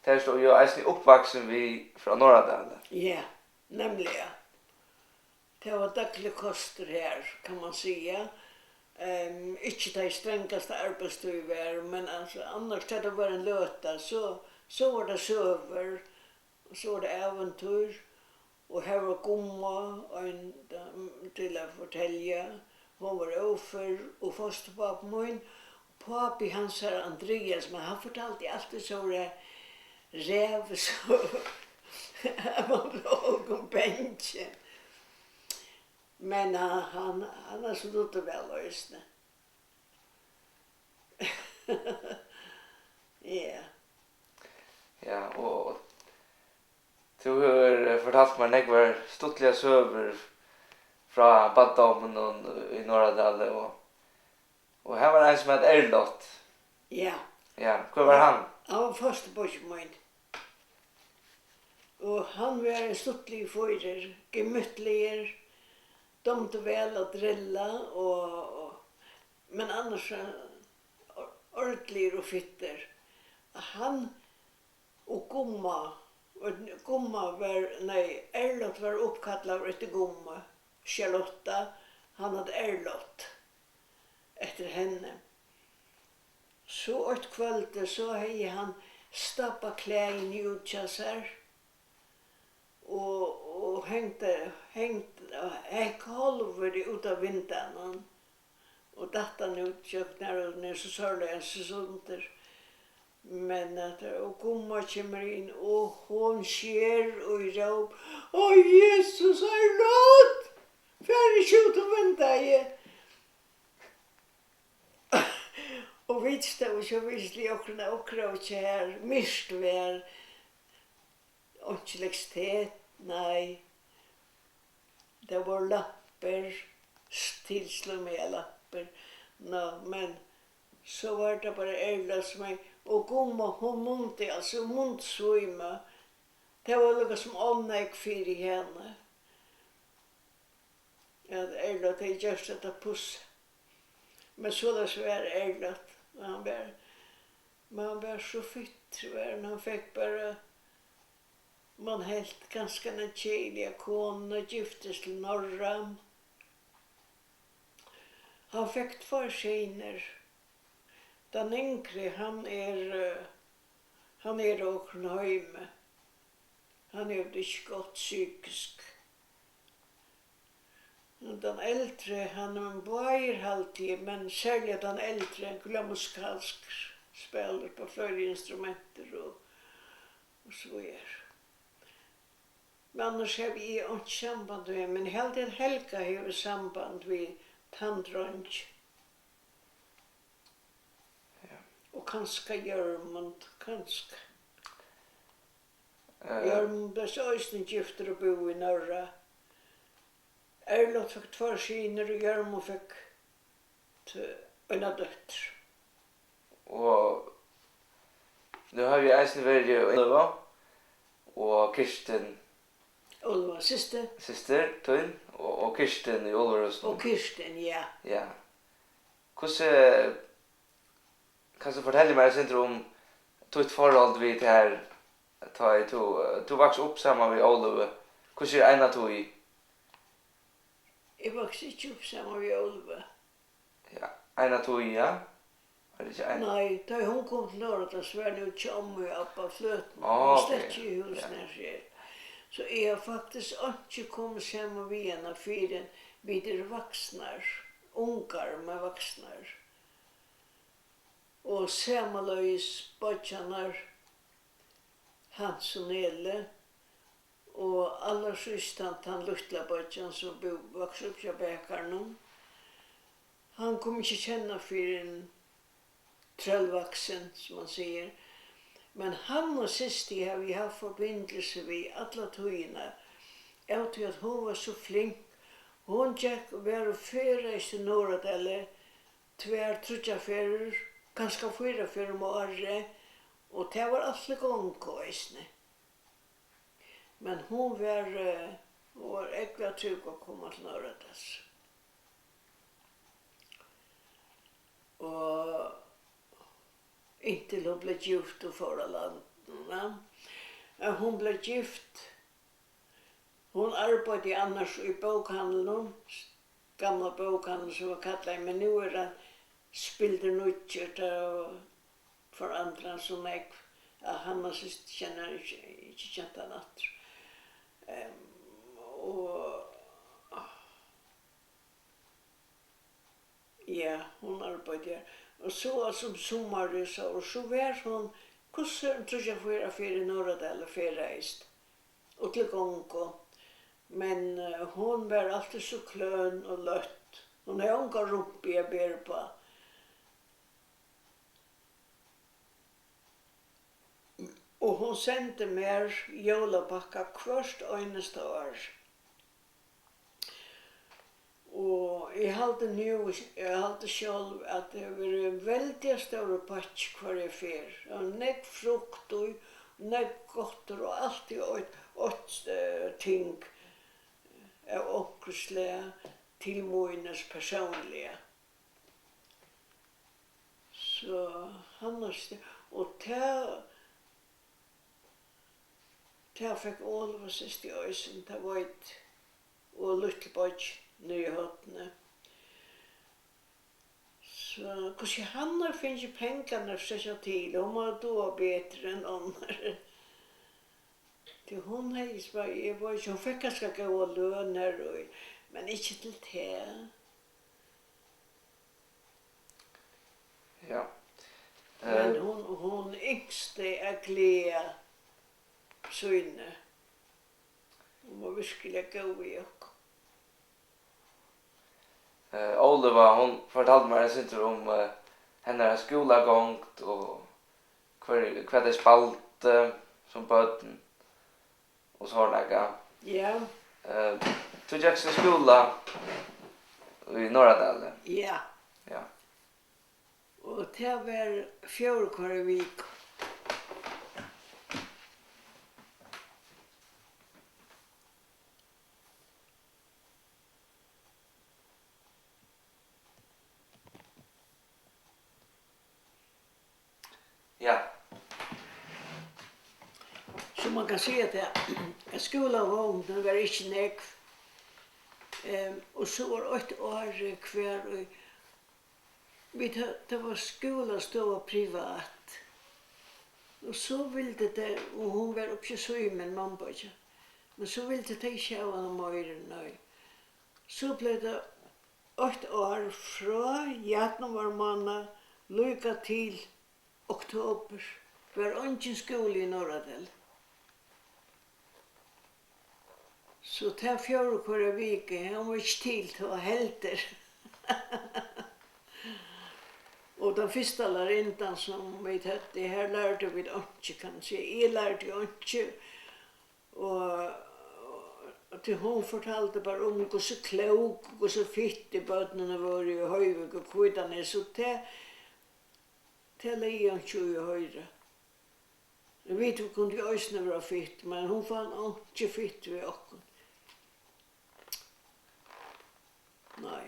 tað ert tú jú eisini uppvaksin við frá Norðradali. Ja, nemliga. Tað var daglig kostur her, kann man siga. Ehm, ikki tá ið strangasta arbeiðstíð var, men altso, annars tá tað var ein løta, so, so var tað søgur, og so var tað ævintýr, og har var Gumma ein, mm, til at fortelja. Hon var ófør, og fosturpápi mín, pápi hansara, Andrias, men hann fortaldi altíð so ræðusøgur, at man bleiv hálvgum bangin. Men hann, hann, hann er so dugdi væl eisini. Ja. Ja, og tú hevur, eh, fortalt mær nógvar stuttligar søgur frá barndóminum í Norðradali, og, og har var ein, sum æt Erlot. Ja. Ja, hvør var hann? Hann var fosturbeiggi mín. Og hann var ein stuttligur fýrur, gemyttligur, dámdi væl at drilla og, og, men annars, eh, or-, ordiligur og fittur. Hann og Gumma, og Gumma var, nei, Erlot var uppkallaður eftir Gummu, Charlotta, hann æt Erlot eftir henni. So eitt kvøldið, so hevði hann stabbað klæðini út hjá sær og, og hengt, hengt, hekk hálvur út av vindeyganum og datt hann út gjøgnum, og nær so sárliga so sundur. Men at, og Gumma kemur inn, og hon sker og róp: "Ó, Jesus, Erlot, far ikki út um vindeygað!" Og vit stóðu so virðiliga í okkara, okkara króki har, myrkt var, einki elektrisitet, nei. Tað vóru lampur, s-, tilslømaðar lampur. Ná, men so var tað bara Erla sum hevði, og Gumma, hon mundi, altso, hon mundi svíma. Tað var líka sum ov nógv fyri hana. At Erla, tey gjørdu hetta puss. Men soleiðis var Erla, og hann var, men hann var so fittur, var hann, hann fekk bara, man helt kanska eina keðiliga konu, giftist til Norra. Hann fekk tveir synir. Tann yngri, hann er, eh, hann er í onkrum heimi. Hann hevur tað ikki gott psykisk. Men tann eldri, hann er, báðir haldi eg, men serliga tann eldri, hann er musikalskur, spælir upp á fleiri instrumentir og, og so er. Men annars havi eg einki samband við hann, men eg haldi, at Helga hevur samband við tann dreingin. Ja. Og kanska Jørmund, kanska. Eh. Jørmund bleiv so eisini giftur og búði í Norra. Erlot fekk tveir synir, og Jørmund fekk t-, eina dóttur. Og nú havi eg eisini verið í Óløvu og Kirstin. Óløva systir. Systir tín og, og Kirstin í Óløvuhúsinum. Og Kirstin, ja. Ja. Hvussu, kanst tú fortelja mær eitt sindur um títt forhold við tær, tá ið tú, tú vaks upp saman við Óløvu? Hvussu er eina tíð? Eg vaks ikki upp saman við Óløvu. Ja, eina tíð, ja. Var tað ikki ein? Nei, tá hon kom til Norðradals, var nú hjá ommu og abba á Fløtum. Á, hon var ok, slett ikki í húsinum har, sær. So eg havi faktiskt einki komið saman við hana, fyrr enn vit eru vaksnar, ungar, men vaksnar. Og samanleiðis beiggjarnir, Hans og Neli, og allarsíðst tann, tann lítla beiggjan, sum bú-, vaks upp hjá bakaranum. Hann kom ikki at kenna fyrr enn trøllvaksin, sum man sigur. Men Hannu systir havi eg havt forbindilsi við alla tíðina. Av tí at hon var so flink. Hon gekk, var og ferðaðist í Norðradali tvær, tríggjar ferðir, kanska fýra ferðir um árið, og tað var alt til gongu eisini. Men hon var, eh, hon var ógvuliga trúgv at koma til Norðradals. Og inntil hon bleiv gift og fór á landinum, ja. Men hon bleiv gift, hon arbeiddi annars í bókhandlinum, gamla bókhandil sum var kallaður, men nú er hann spildurnýggjur, tað forandrar so nógv, at Hanna systir kennir ikki, ikki kent hann aftur. Em, og Ja, hon arbeiddi har. Og so, altso, um summarið, so, og so var hon, hvussu, tríggjar, fýra ferðir í Norðradal og ferðaðist, og til gongu. Men, eh, hon var altíð so kløn og løtt. Hon hevði onga rumpu at bera uppá. Og hon sendi mær jólapakka hvørt einasta ár. Og eg haldi nú, eg haldi sjálv, at tað hevur verið ein veldiga stórur pakki hvørja ferð. Og nógv frukt í, nógv gott, og altíð eitt, eitt, eh, ting av onkrum slag til mín persónliga. So hann er st-, og tað, tað fekk Óluva systir eisini, tað veit, og lítli beiggin niðri í Horni. So hvussu hann hevur fingið pengarnar at strekkja til, hon má duga betur enn onnur. Tí hon hevði spar-, eg veit ikki, hon fekk kanska góða løn har í, men ikki til tað. Ja. Men eh, hon, hon ynskti at gleða síni. Hon var virkiliga góð við okkum. Eh, Óluva, hon fortaldi mær eitt sindur um, eh, hennara skúlagongd og hvør, hvat tey spældu sum børn og so nakað. Ja. Eh, tú gekst í skúla í Norðradali? Ja. Ja. Og tað var fjórða hvørja viku. Ja. So man kann siga tað, at skúlagongdin var ikki nógv. Ehm, og so var eitt ár, eh, hvar í, vit hø-, tað var skúlastova privat. Og so vildi tey, og hon var uppi í Símun, mammubeiggi. Men so vildu tey ikki hava hana meira, nei. So bleiv tað eitt ár frá januar mánað líka til oktobur var eingin skúli í Norðradali. So ta fjórðu hvørja viku, hon var ikki til tá heldur. Og tann fyrsta lærarinnan, sum vit høvdu, har lærdu vit einki, kann man siga. Eg lærdi einki, og, og tí hon fortaldi bara um, hvussu klók og hvussu fitt børnini vóru í Hoyvík og Hvítanesi, og tað, tað legði einki í at hoyra. Vit kundu eisini vera fitt, men hon fann einki fitt við okkum. Nei.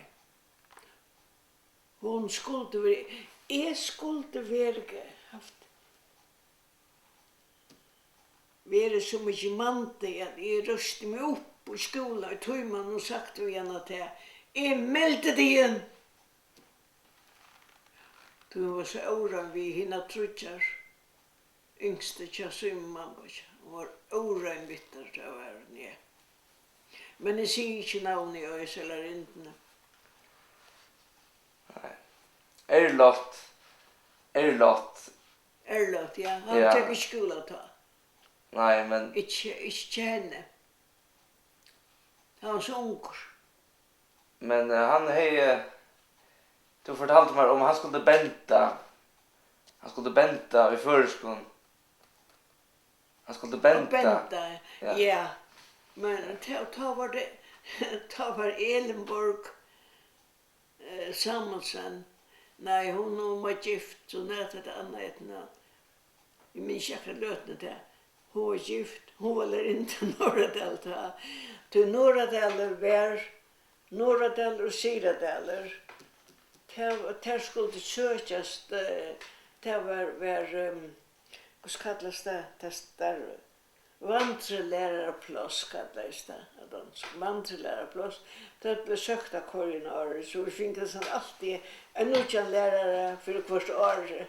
Hon skuldi verið, eg skuldi verið, havt, verið so mikið mann, at eg reisti meg upp í skúla í tímanum og sagt við hana tað: Eg meldi teg inn! Tí hon var so órein við hinar tríggjar yngstu hjá Símun mammubeiggi. Hon var órein við tær, tað var hon, ja. Men eg sigi ikki navnið á hesi lærarindini. Nei. Erlot. Erlot. Erlot, ja. Hann, ja, gekk í skúla tá. Nei, men ikki, ikki henni. Hann var so ungur. Men, eh, hann hevði, tú fortaldi mær um, hann skuldi benda. Hann skuldi benda í føroyskum. Hann skuldi benda. Og benda, ja. Ja. Men tá, tá var tað, tá var Elinborg, eh, Samuelsen. Nei, hon, hon var gift, so hon æt eitt annað eftirnavn. Eg minnist ikki akkurát løtuni tað. Hon var gift, hon var lærarinna til Norðradal tá. Tí Norðradalur var, Norðradalur og Syðradalur. Tað, tær skuldi søkjast, eh, tað var, var, ehm, hvussu kallast tað, tað starv? Vandrelærarapláss kallaðist tað á donskum. Vandrelærarapláss. Tað bleiv søkt á hvørjum ári, so vit fingu næstan altíð ein nýggjan lærara fyri hvørt ár.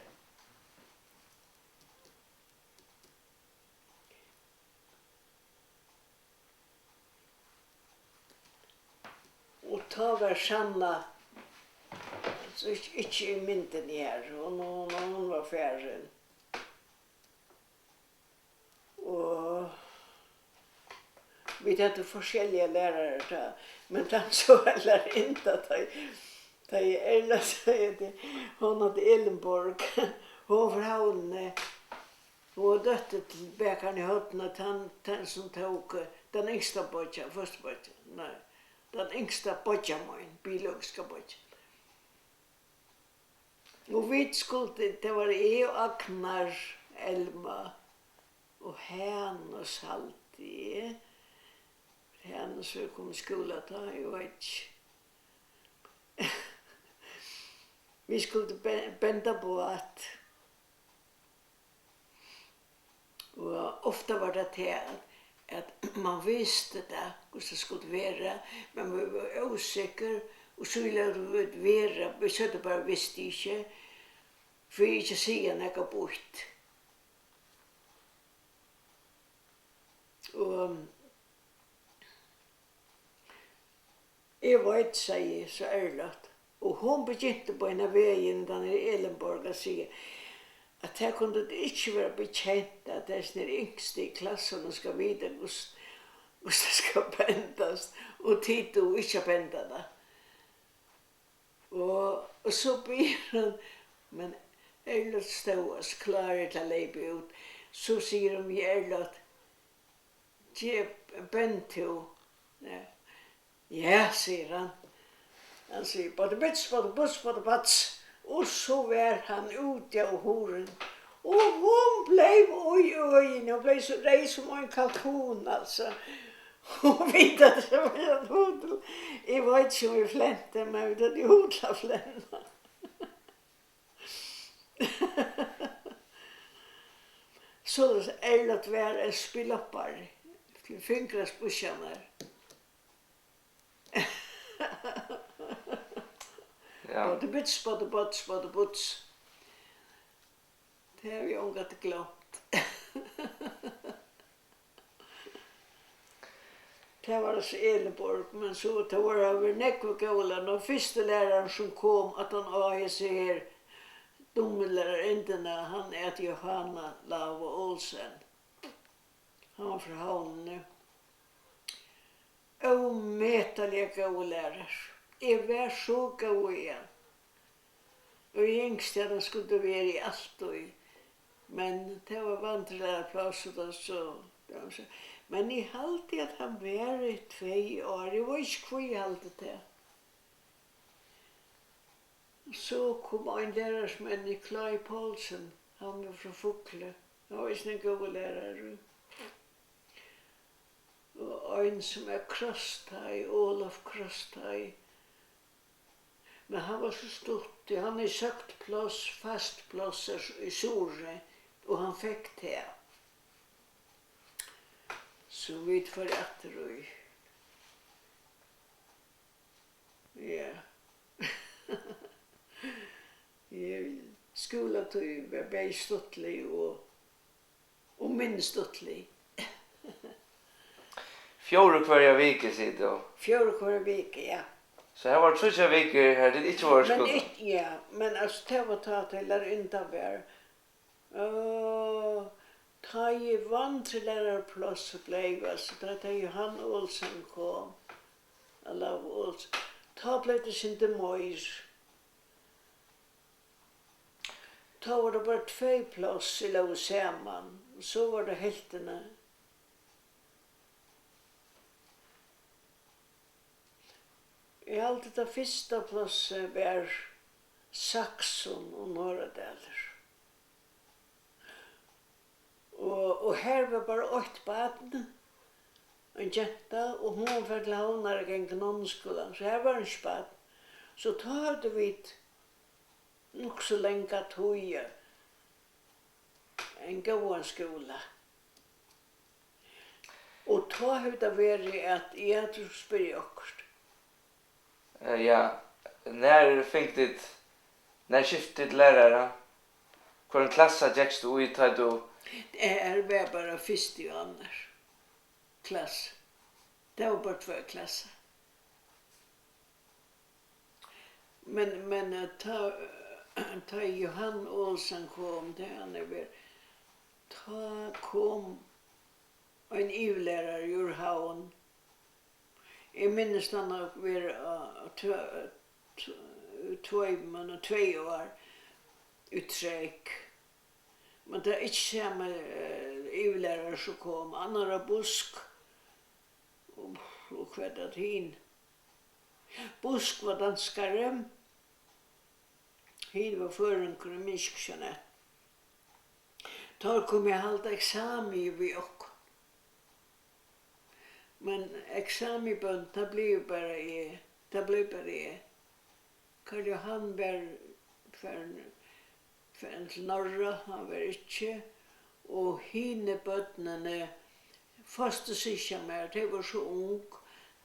Og tá var Sanna, so ikki, ikki í myndini her, hon, hon, hon var farin. Og vit høvdu forskelligar lærarar tá, men tann so lærarinna, tá ið, tá ið Erla segði tað, hon æt Elinborg, hon var frá Havni. Hon var dóttir til bakaran í Horni, tann, tann sum tók, eh, tann yngsta beiggja, fosturbeiggi, nei, tann yngsta beiggja mín, biologiska beiggja. Og vit skuldu, tað var eg og Agnar, Elma og Hanus, haldi eg. Hanus var komin í skúla tá, eg veit ikki. Vit skuldu be-, benda bát. Og ofta var tað tað, at, at mann visti tað, hvussu tað skuldi vera, men vit vóru ósikkur, og so lótu vit vera, vit søgdu bara, "Visti ikki", fyri ikki at siga nakað býtt. Og Eg veit, segði eg so ærligt, og hon begynti beinan vegin, tann her Elinborg, at siga, at tað kundi ikki vera bekent, at hesin her yngsti í klassanum skal vita, hvussu, hvussu tað skal bendast, og tit duga ikki at benda tað. Og, og so biður hon, men Erla stóð og klár til at leypa út. So sigur hon við Erla, "Ger, bend tú." Ja. "Ja," sigur hann. Hann sigur, "Bada bits, bada buts, bada bats." Og so var hann úti av hurðini. Og hon bleiv í øðini, hon bleiv so reyð sum ein kalkun, altso. Hon veit, at tað var ein hugl. Eg veit ikki, um vit flentu, men vit høvdu hugl at flenna. Soleiðis ærligt var ein spiloppari til fingraspísjarnar. Ja. Bada bits, bada bats, bada buts. Tað havi eg ongantíð gloymt. Tað var altso Elinborg, men so, tað vóru, hava verið nógvir góðir lærarar. Tann fyrsti lærarin, sum kom aftan á hesi her dummu lærarindini, hann æt Jóhanna Lava Olsen. Hann var frá Havnini. Ómetaliga góður lærari. Eg var so góð í hann. Og eg ynskti, at hann skuldi verið altíð. Men tað var vandrelærarapláss, og tað so, tað var so. Men eg haldi, at hann var í tvey ár. Eg veit ikki, hví eg haldi tað. So kom ein lærari, sum eitur Nikolaj Poulsen. Hann var frá Fugloy. Hann var eisini ein góður lærari. Og ein, sum æt Krosstei, Olaf Krosstei. Men hann var so stuttur, hann hevði søkt pláss, fast pláss í, í Suðuroy, og hann fekk tað. So vit fóru aftur í, ja. Ja, skúlatíð var bæði stuttlig og, og minni stuttlig. Fjórðu hvørja viku, sigur tú? Fjórðu hvørja viku, ja. So har vóru tríggjar vikur, har tit ikki vóru í skúla? Men ikki, ja, men altso, tað var tá, tá lærarinnan var. Og tá ið vandrelæraraplássið bleiv, altso, tá, tá Jóhan Olsen kom, Olav Olsen, tá bleiv tað eitt sindur meir. Tá vóru tað bara tvey pláss, ið lógu saman, og so var tað helvtina. Eg haldi, tað fyrsta plássið var Saksun og Norðradalur. Og, og har var bara eitt barn, ein genta, og hon var farin til Havnar at ganga í nonnuskúla, so har var einki barn. So tá høvdu vit nokk so langa tíð, ein góðan skúla. Og tá hevur tað verið, at eg havi spyrjað okkurt. Eh, ja, nær fingu tit, nær skiftu tit lærara? Hvørjum klassa gekst tú í, tá tú Eg var bara fyrst í annar klass. Tað var bara tvær klassar. Men, men, eh, tá, tá Johan Olsen kom, tá hann er ver-, tá kom ein yvirlærari úr Havn. Eg minnist hann at vera á tve-, tve-, tveimum og tvey ár í trekk. Men tað er ikki sami, eh, yvirlærari sum kom, annar á Busk. Og, og hvat æt hin? Busk var danskari. Hin var føroyingur, eg minnist ikki, hvat hann æt. Teir komu at halda eksamen við okkum. Men eksamensbørn, tað bleiv bara eg. Tað bleiv bara eg. Karl Johan var farin, farin til Norra, hann var ikki. Og hini børnini, fostursyskjur hjá mær, tey vóru so ung,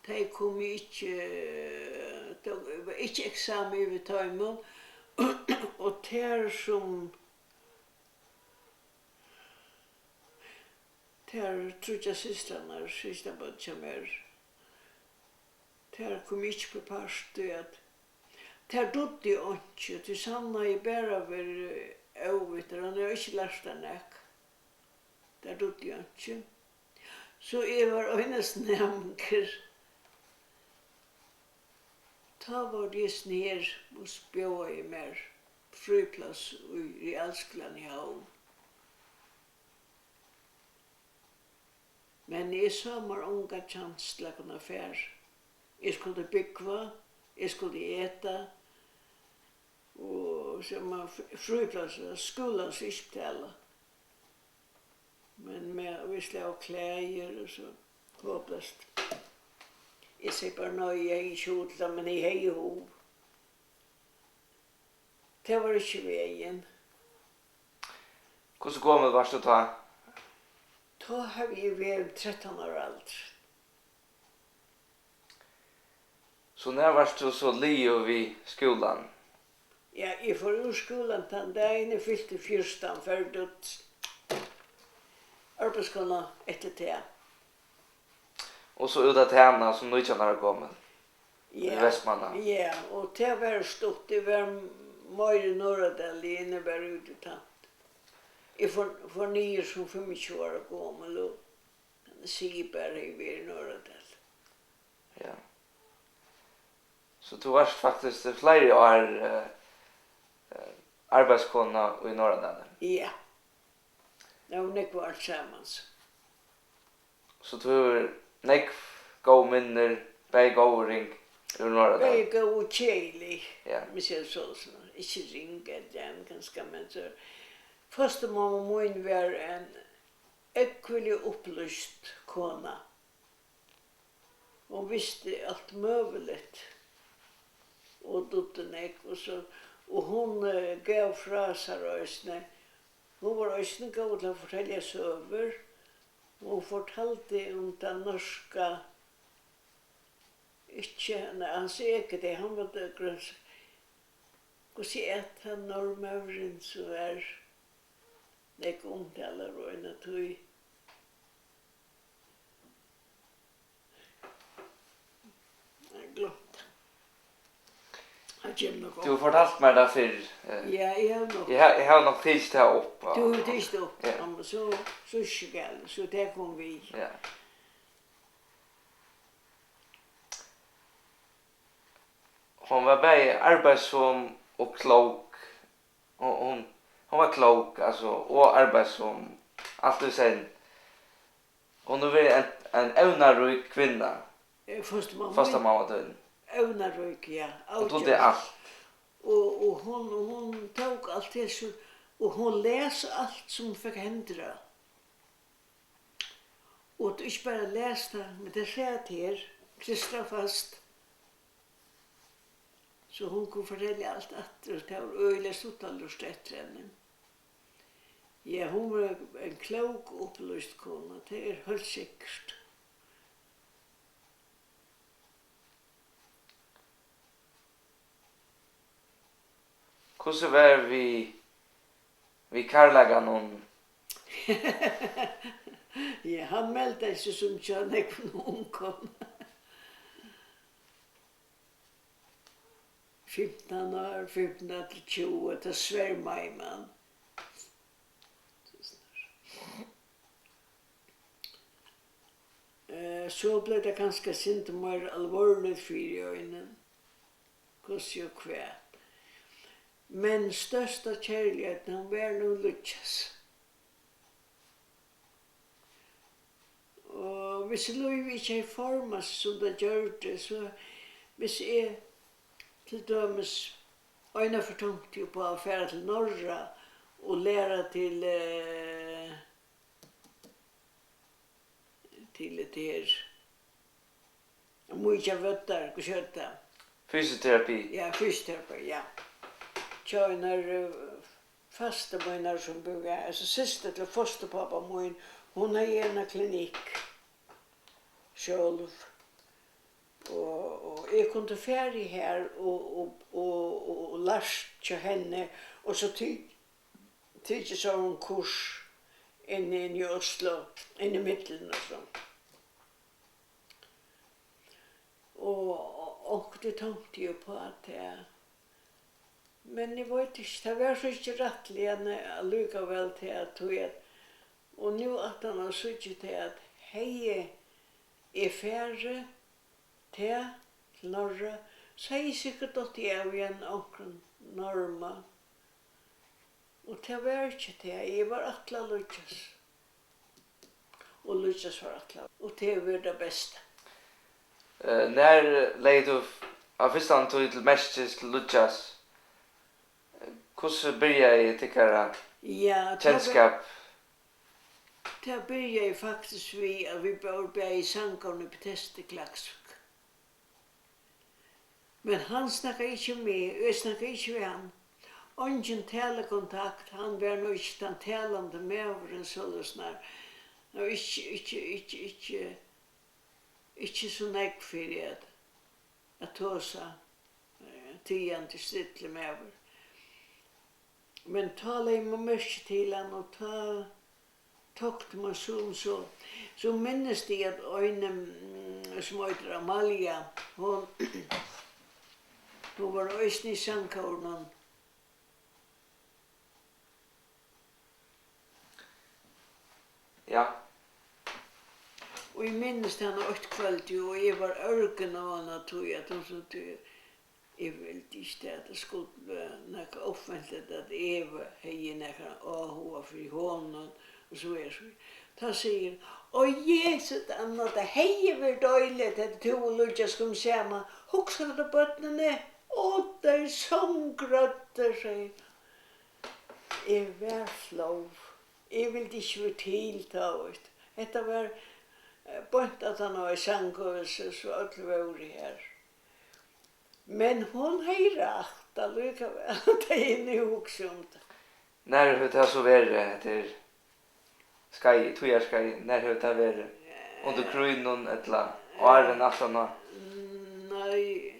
tey komu ikki, tað var ikki eksamen yvir teimum. Og tær sum, tær tríggjar systrarnar, systrarbørn hjá mær, tær komu ikki upp í part, tí at tær dugdu einki, tí Sanna hevði bara verið óvitandi, hon hevði ikki lært tær nakað. Tær dugdu einki. So eg var einasti næmingur. Tá vóru tit her og bjóðaðu mær frípláss í realskúlanum í Havn. Men eg sá mær onga kjans til at kunna fara. Eg skuldi búgva, eg skuldi eta, og so man f-, frípláss, skúlans ikki betala. Men me-, vit slæu klæðir og so, hopleyst. Eg segði bara nei, eg hevði ikki hug til tað, men eg hevði hug. Tað var ikki vegin. Hvussu gomul vart tú tá? Tá havi eg verið trettan ára aldrin. So nær vart tú so liðug við skúlan? Ja, eg fór úr skúlanum tann dagin eg fylti fjúrtan, ferdig. Arbeiðskona eftir tað. Og so út at tæna sum nítjan ára gomul í Vestmanna. Ja, og tað var stutt. Eg var meira í Norðradali, enn eg var úti í Tant. Eg fór, fór niður sum fimmogtjúgu ára gomul, og sigi bara, eg verið í Norðradali. Ja. So tú vart faktiskt í fleiri ár, eh, eh, arbeiðskona í Norðradali? Ja. Tað var nógv ár samans. So tú hevur nógv góð minnir, bæði góð og ring, úr Norðradali? Bæði góð og keðilig, ja, um eg sigi so, so. Ikki ring, at tað er kanska, men so, fosturmamma mín var ein ógvuliga upplýst kona. Hon visti alt møguligt og dugdi nógv, og so, og hon, eh, gav frá sær eisini. Hon var eisini góð til at fortelja søgur. Hon fortaldi um tað norska, ikki, nei, Hans Egede, hann var grøns-, hvussu æt hann norðmaðurin, sum var nógv umtalaður eina tíð? Eg gloymdi. Hann kemur nokk upp. Tú fortaldi mær tað fyrr, eh. Ja, eg havi nokk. Eg ha-, eg havi nokk tikið tað upp, ja. Tú hevur tikið tað upp, ja, ja, men so, so er ikki galið, so tað kom við. Ja. Hon var bæði arbeiðsom og klók. Og hon, hon var klók, altso, og arbeiðsom, alt í senn. Hon hevur verið ein, ein evnarík kvinna. Eh, fosturmamma mín? Fosturmamma tín. evnarík, ja, og dugdi avgjørt. Alt. Og, og hon, hon tók alt til sín, og hon las alt, sum hon fekk hendur á. Og ikki bara las tað, men tað sat her, klistrað fast. So hon kundi fortelja alt aftur, og tað var øgiliga stutt at lurta eftir henni. Ja, hon var ein klók, upplýst kona, tað er heilt sikkurt. Hvussu var við, við kærleikanum? Ja, hann meldaði seg sum hjá nógvum ungum. Fimtan ár, fimtan til tjúgu, tá svermaði mann. Eh, so bleiv tað kanska eitt sindur meira alvorligt fyri einum. Hvussu og hvat. Men størsta kærligheitin, hon var nú Líggjas. Og hvis lívið ikki hevði formað seg, sum tað gjørdi, so hvis eg til dømis einaferð tonkti upp á at fara til Norra og læra til, eh, til hetta her, at mýkja vøddar, hvussu eitur tað? Fysioterapi. Ja, fysioterapi, ja. Hjá einari, eh, fastu mínari, sum búði har, altso systir til fosturpápa mín, hon hevði eina klinikk sjálv. Og, og eg kundi farið har og, og, og, og, og lært hjá henni, og so ti-, tikið sovorðin kurs inni, inni í Oslo, inn í millum og so. Og, og onkuntíð tonkti eg upp á tað. Men eg veit ikki, tað var so ikki rættiliga ne-, allíkavæl tað, tí at, og nú aftan á síggi eg tað, at hevði eg farið tað til Norra, so hevði eg sikkurt dottið av í ein onkrum norma. Og tað var ikki tað, eg var ætlað Líggjas. Og Líggjas var ætlað, og tað hevur verið tað besta. Eh, nær legði tú f-, á fyrstan tíð til merkis til Líggjas? Hvussu byrjaði tykkara Ja, tað var, kenskap? Tað byrjaði faktiskt við, at vit bóru bæði í Sanghavn og Betesda í Klaksvík. Men hann snakkaði ikki við meg, og eg snakkaði ikki við hann. Eingin talukontakt, hann var nú ikki tann talandi maðurin, soleiðis nær. Og ikki, ikki, ikki, ikki, ikki so nógv fyri at, at tosa, eh, tigandi, stillur maður. Men tá legði mann merki til hann, og tá tokti mann sum so. So minnist eg, at ein, mm, sum eitur Amalia, hon, hon var eisini í Sangkórinum. Ja. Og eg minnist hana eitt kvøld, jú, og eg var ørgin á hana, tí at hon so, tí eg vildi ikki, at tað skuldi vera nakað ófent, at eg hevði nakran áhuga fyri honum, og so er so. Tá sigur hon: "Ó, Jesus, Anna, tað hevði verið deiligt, at tú og Líggjas komu saman. Hugsar tú børnini? Ó, tað er song røddir," segði hon. Eg var flóð. Eg vildi ikki vera til tá, veitst. Hetta var, eh, beint aftan á Sangahúsið, so øll vóru har. Men hon hevði rætt allíkavæl, tá eg nú hugsi um tað. Nær hevur tað so verið, hetta er skeið, tíðarskeið, nær hevur tað verið? Undir krígnum ella áðrenn aftan á? Nei,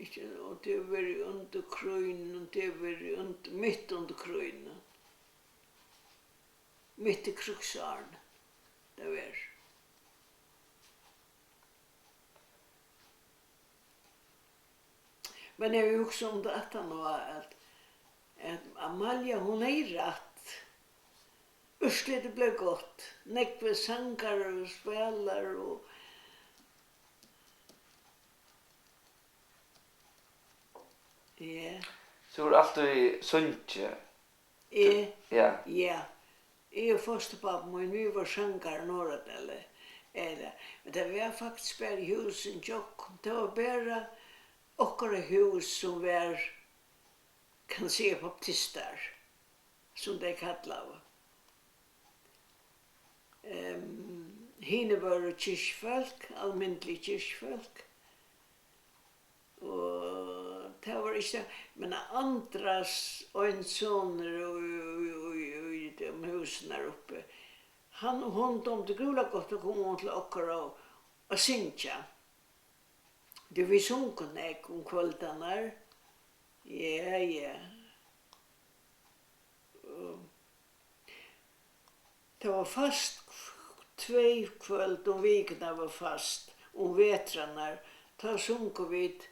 ikki, og tað hevur verið undir krígnum, tað hevur verið und-, mitt undir krígnum. Mitt í krígsárini, tað var. Men eg hugsi um tað aftan á, at, at Amalia, hon hevði rætt. Úrslitið bleiv gott. Nógvir sangarar og spælarar og, ja. Tú hevur altíð sungið. Eg? Ja. Ja. Eg og fosturpápi mín, vit vóru sangarar í Norðradali. Ella, men tað var faktiskt bara húsini hjá okkum. Tað var bara okkara hús, sum var, kann siga, baptistar, sum tey kallaðu. Ehm, hini vóru kirkjufólk, almindilig kirkjufólk. Og tað var ikki tað, men Andras, ein sonur í, í, í, í, í teimum húsum har uppi, hann, honum dámdi gríðarliga gott at koma til okkara og at syngja. Tí vit sungu nógv um kvøldarnar. Ja, ja. Og tað var fast tvey kvøld um vikuna var fast, um vetrarnar, tá sungu vit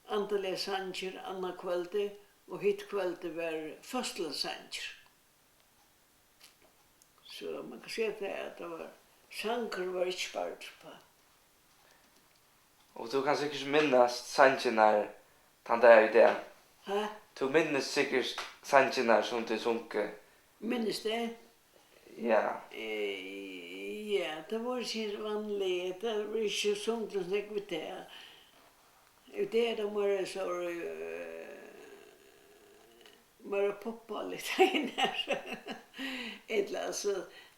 andaligar sangir annað kvøldið, og hitt kvøldið var føstudagssangur. So mann kann siga tað, at tað var, sangur var ikki spardur uppá. Og tú kanst sikkurt minnast sangirnar tann dag í dag. Ha? Tú minnist sikkurt sangirnar, sum tit sungu. Minnist tað? Ja. Eh, ja, tað vóru ikki vanliga, tað vóru ikki sungu so nógv í dag. Í dag er tað meira so, eh, meira poppaligt, ella, altso,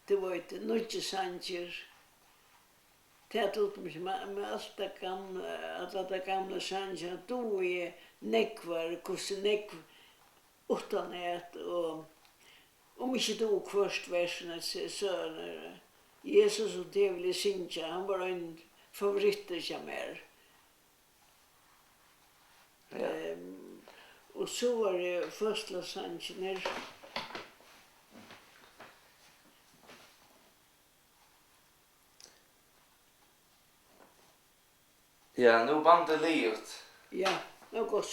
tú veit, nýggir sangir. Tað dugdi mær ikki, men, men alt tað gamla, allar tær gamlu sangirnar dugi eg nógvar, hvussu nógv uttanat, og um ikki dugi hvørt vers, men so, so er, Jesus, um teg vil eg syngja, hann var ein favorittur hjá mær. Ja. Ehm, og so var tað føstudagssangurin. Ja, nú er bandið liðugt. Ja, nú gott.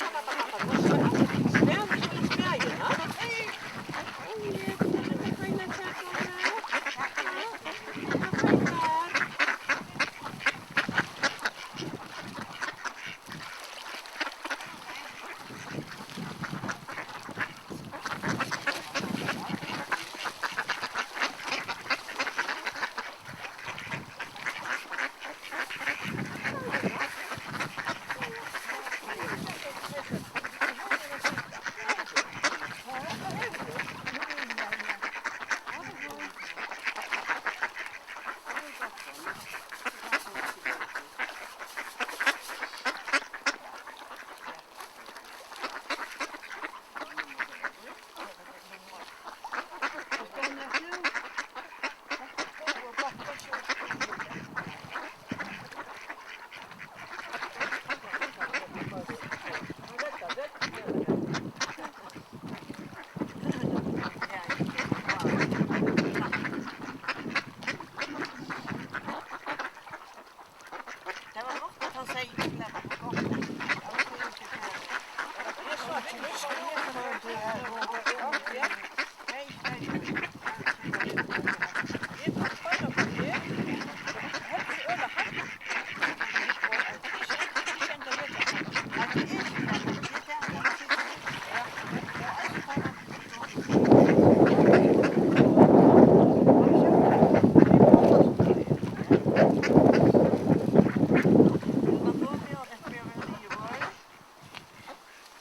Tað var gott, at hann segði, at tað var gott.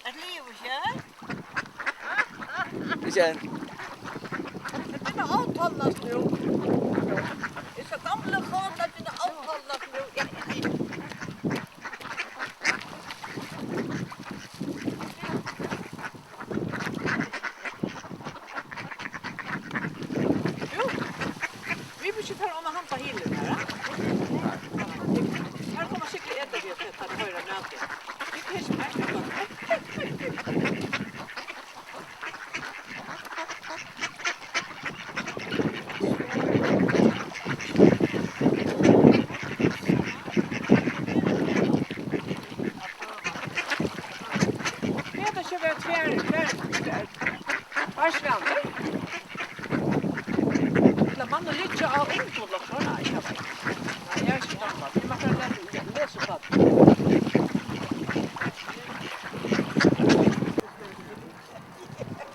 At liva, ikki? Ikki enn. Tað byrjar at avtalnast nú. Eg skal gamla fána byrja at avtalnast nú. Ja, ja, ja. Jú, vit mugu ikki fara oman á handa hylin her, ha? Her koma sikkurt at eta, vit at fara at hoyra matin. Vit hava ikki meir tíð. Hvat er tað, ikki vera tvær, tvær, tvær? Tveir svalir? Ella man tað liggja á undirlokk? Nei, eg veit ikki. Nei, eg havi ikki dámað. Vit má fara at lesa, lesa upp á tað.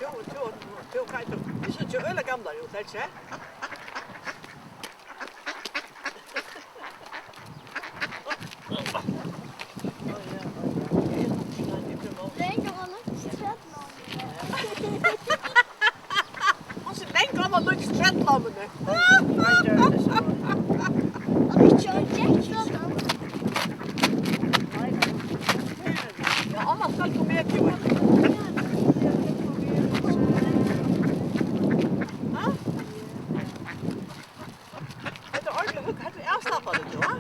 Tú, tú, tú, Kaj, tú, vit síggja øgiliga gamlar út, er tað ikki? Hann gjørdi so. Ja, annars skal du med til. Ha? Hetta er ordiliga hugg-, hetta er avslappað, tú, ha?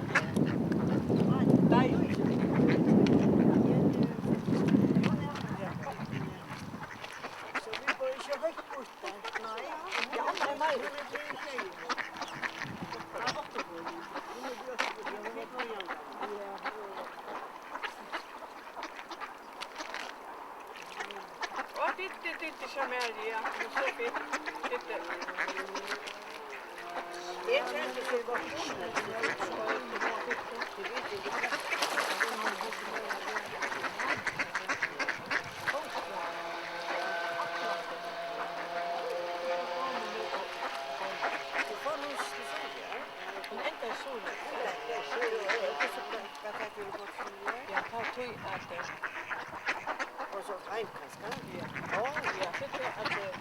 Deiligt. So vit fóru ikki heilt burtur. Nei. Ja, nei, nei. Og Diddi, Diddi hjá mær, ja. So fint. Diddi. Eg kenni so gott. Hon endar í Suðuroy. Ja, tað er tí at, eh, og so heim kanska? Ja. Ó, ja, tí at, eh,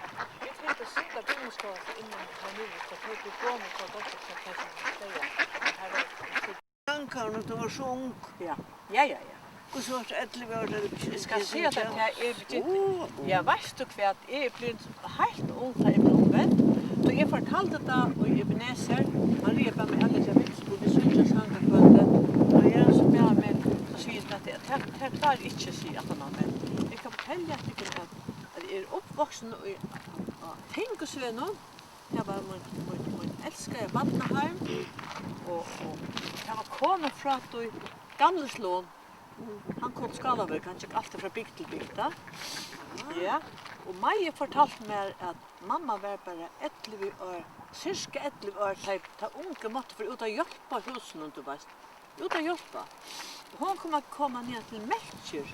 vit vildu sita á Guðmundsgøtu innan har nú, so tey eru gomul, so gott at tað kann siga. Har er Sangkarin, tú vart so ung. Ja, ja, ja, ja. Hvussu vart tú ellivu ár, tá tú Eg skal siga tað, tað er Birgitte. Ó, ó. Ja, veitst tú hvat, eg er blivin heilt ung, tá eg bleiv omvend. Tá eg fortaldi tað í Ebenezer, Maria bað meg avleggja vinskul, vit síggja sangakvøldið. Og eg so bað meg, so sigur hon, at tað, tað, tað klári eg ikki at siga aftaná, men eg kann fortelja tykkum, at, at eg eri uppvaksin í, á, á Tingusvegnum. Tað var mín, mín, mín elskaða barnaheim, og, og tað var kona frá tí, Gamli Slon. Hann kom til Skálavík, hann gekk altíð frá bygd til bygd, tá. Ja, og Maja fortaldi mær, at mamma var bara ellivu ár, sirka ellivu ár, tá, tá ungu máttu fara út at hjálpa húsunum, tú veitst. Út at hjálpa. Og hon kom at koma niðan til Melkir.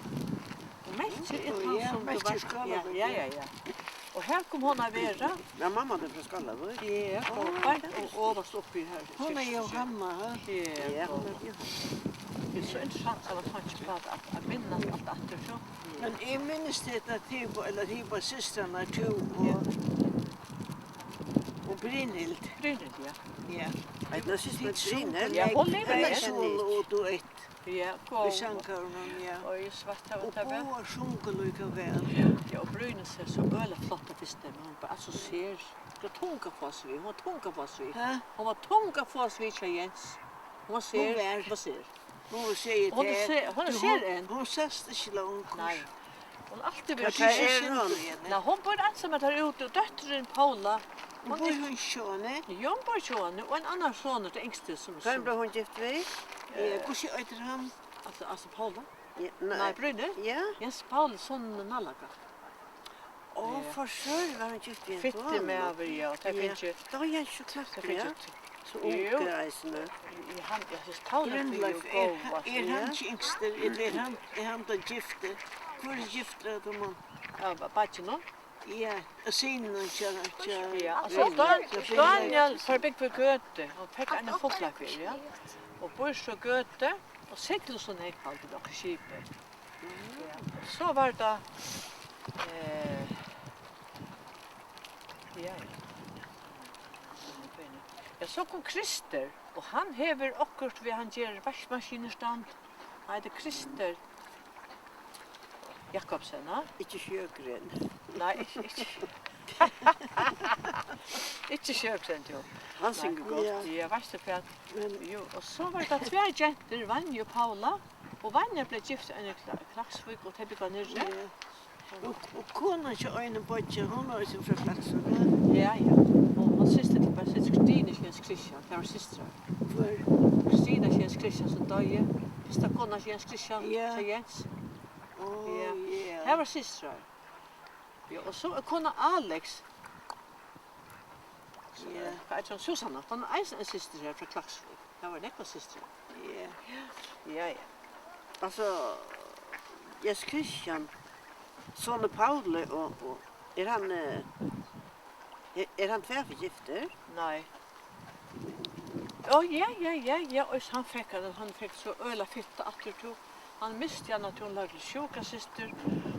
Og Melkir er tann, ja, sum tú Melkir veitst. Skálavík, ja, ja, ja, ja. Og her kom hon at vera. Ja, mamma, tað er frá Skálavík. Ja, og beint og ovast uppi her. Hon er Jóhanna, ha? Ja, ja, hon er Jóhanna. Tað er so interessant, at man tenkir på at, at, at minnast alt aftur, so. Men eg minnist hetta, at tit var, ella tit var systrarnar, tú og, ja, og Brynhild. Brynhild, ja. Ja. Eydna systir Brynhild. Ja, hon livir enn. Solo og duett. Ja, góð. Í sangkórinum, ja. Og eg svart, tað var, og tað var báðar sungu líka væl. Ja, og Brynhild sær so øgiliga flott á fyrstu, men hon var so sær. Hon var tung at fáast við, hon var tung at fáast við. Ha? Hon var tung at fáast við hjá Jens. Hon var sær, hon var, hon var sær. Hon er sær, hon er sær enn. Hon sæst ikki longur. Nei. Hon er altíð verið sær. Hvar er hon, Jenny? Nei, hon býr einsamøll har úti, og dóttirin Paula, hon býr hon hjá henni? Ja, hon býr hjá henni, og ein annar sonur, tann yngsti, sum, hvønn bleiv hon gift við? Eh, hvussu eitur hann? Altso, altso Paula? Ja, nei. Nei, Brynhild? Ja. Jens Pauli, sonur Nallaka. Ó, ja. For søren var hon gift við ein fytti maður, ja, og tey fingu, tað var Jens so knappt, tey fingu, ja. So ungur eisini. Jú. Hann, eg helt Pauli Brynleif, er, er hann ikki yngstur, ella er hann, er hann tann gifti? Hvør er giftur av teimum? Av beiggjanum? Ja, av syninum hjá, hjá, ja, og so Dan-, Daniel fór at búgva í Gøtu, hann fekk eina fuglafjørð, ja. Og býr so í Gøtu, og siglir so nógv, haldi eg, okkurt skipi. Ja, og so var tað, eh, ja, ja. Ja, so kom Krister, og hann hevur okkurt við, hann ger vaskimaskinustand. Hann eitur Krister Jakobsen, ha? Ikki Sjögren. Nei, ikki, ikki. Ikki Sjögren, jú. Hann syngur gott. Ja. Ja, veitst tú hvat? Men jú, og so var tað tvær gentur, Vanja og Paula. Og Vanja bleiv gift í Kla-, Klaksvík, og tey búgva niðri. Ja. Og, og konan hjá einum beiggja, hon var eisini frá Klaksvík, ja? Ja, ja. Og hon systir til, bara systir Kristina Jens Christian, tað var systir. Hvør? Kristina Jens Christian, sum doyði. Fyrsta kona Jens Christian, ja, hjá Jens. Ó, ja. Ja. Tað var systir. Ja, og so er kona Alex. So, ja, hvat eitur hon? Susanna, hon er eisini ein systir her frá Klaksvík. Tað var nógvar systrar. Ja. Ja, ja. Altso, Jens Christian, sonur Pauli, og, og er hann, eh, er, er hann tvær ferð giftur? Nei. Ó, ja, ja, ja, ja, og hann fekk, hann fekk so øgiliga fitt aftur, tú. Hann misti hana, tí hon lagdi sjúka systir,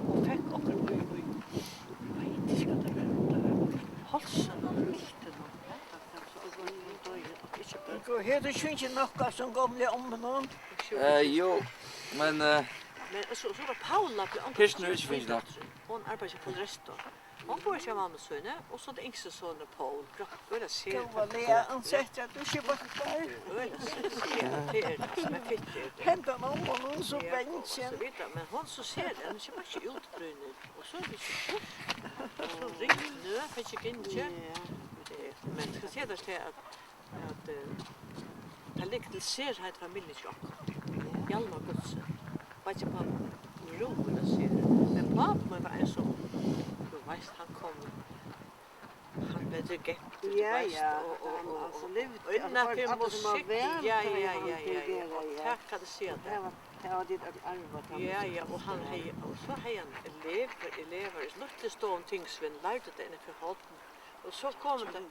og fekk okkurt í, í, eg veit ikki, hvat tað var, um tað var okkurt í hálsin, ella mitt, ella, Og hevur tú ikki fingið nokk av sum gomlu ommunum? Eh, jú, men, eh, Men so, so var Paula, Kirsten hevur ikki fingið nokk. Hon arbeiðir ikki á Poul Restor. Hon býr hjá mammu síni, og so er tað yngsti sonur Poul. Øgiliga sera. Góða Lea, ansett at tú ikki bakkar. Øgiliga sera. Tað er tað, sum er fitt, er tað. Hendan omman, hon er so bangin. Ja, og so vita, men hon so sera, hon er ikki bara ikki útbrýnir. Og so er tað ikki gjørt. Og so ringt nø, fekk ikki gingið. Ja. Eh, men skal siga tær til at at, eh, tað liggur til serheit familjuni hjá okkum. Hjalmar Gottsen, beiggi pápa, rúmur at siga. Men pápi mín var ein sum, tú veitst, hann kom, hann var dirigentur, tú veitst, ja, og, og, hann og, altso og livdi, og altso, innanfyri allir sum var musikk, væl, ja, ja, ja, ja, ja, ja, dirigerað, og ja. Tað kann eg siga tær. Tað var, tað var tit øll arvað, tað musikk. Ja, ja, og hann hevði, og so hevði hann elevar, elevar, í lítlu stovuni, Tingsvin, lærdu tað innanfyri horn. Og so kom tað,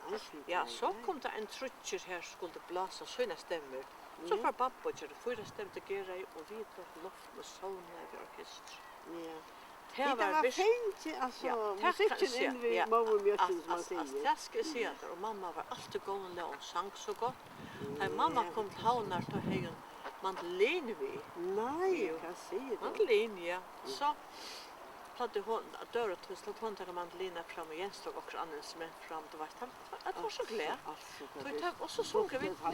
ja, so kom tað ein tríggir her, skuldu blása sínar stemmur. So fór babba og gjørdi fýra stemmur, dirigerað, og vit tóku loft og sovnaðu við orkestri. Ja. Tað var fingið, altso, ja, tað kann eg siga, inn við móðurmjólkina, sum man sigur. Tað skal eg siga tær, og mamma var altíð góð, hon læt, hon sang so gott. Tá mamma kom til Havnar, tá hevði hon mandolin við. Nei, jú. Hvat sigur tú? Mandolin, ja. So plagdi hon, Dóra, tú, so plagdi hon taka mandolina fram, og Jens tók okkurt annað instrument fram, tú veitst, hann, hann var so glaður. Altso, altso, tí tað, og so sungu vit, og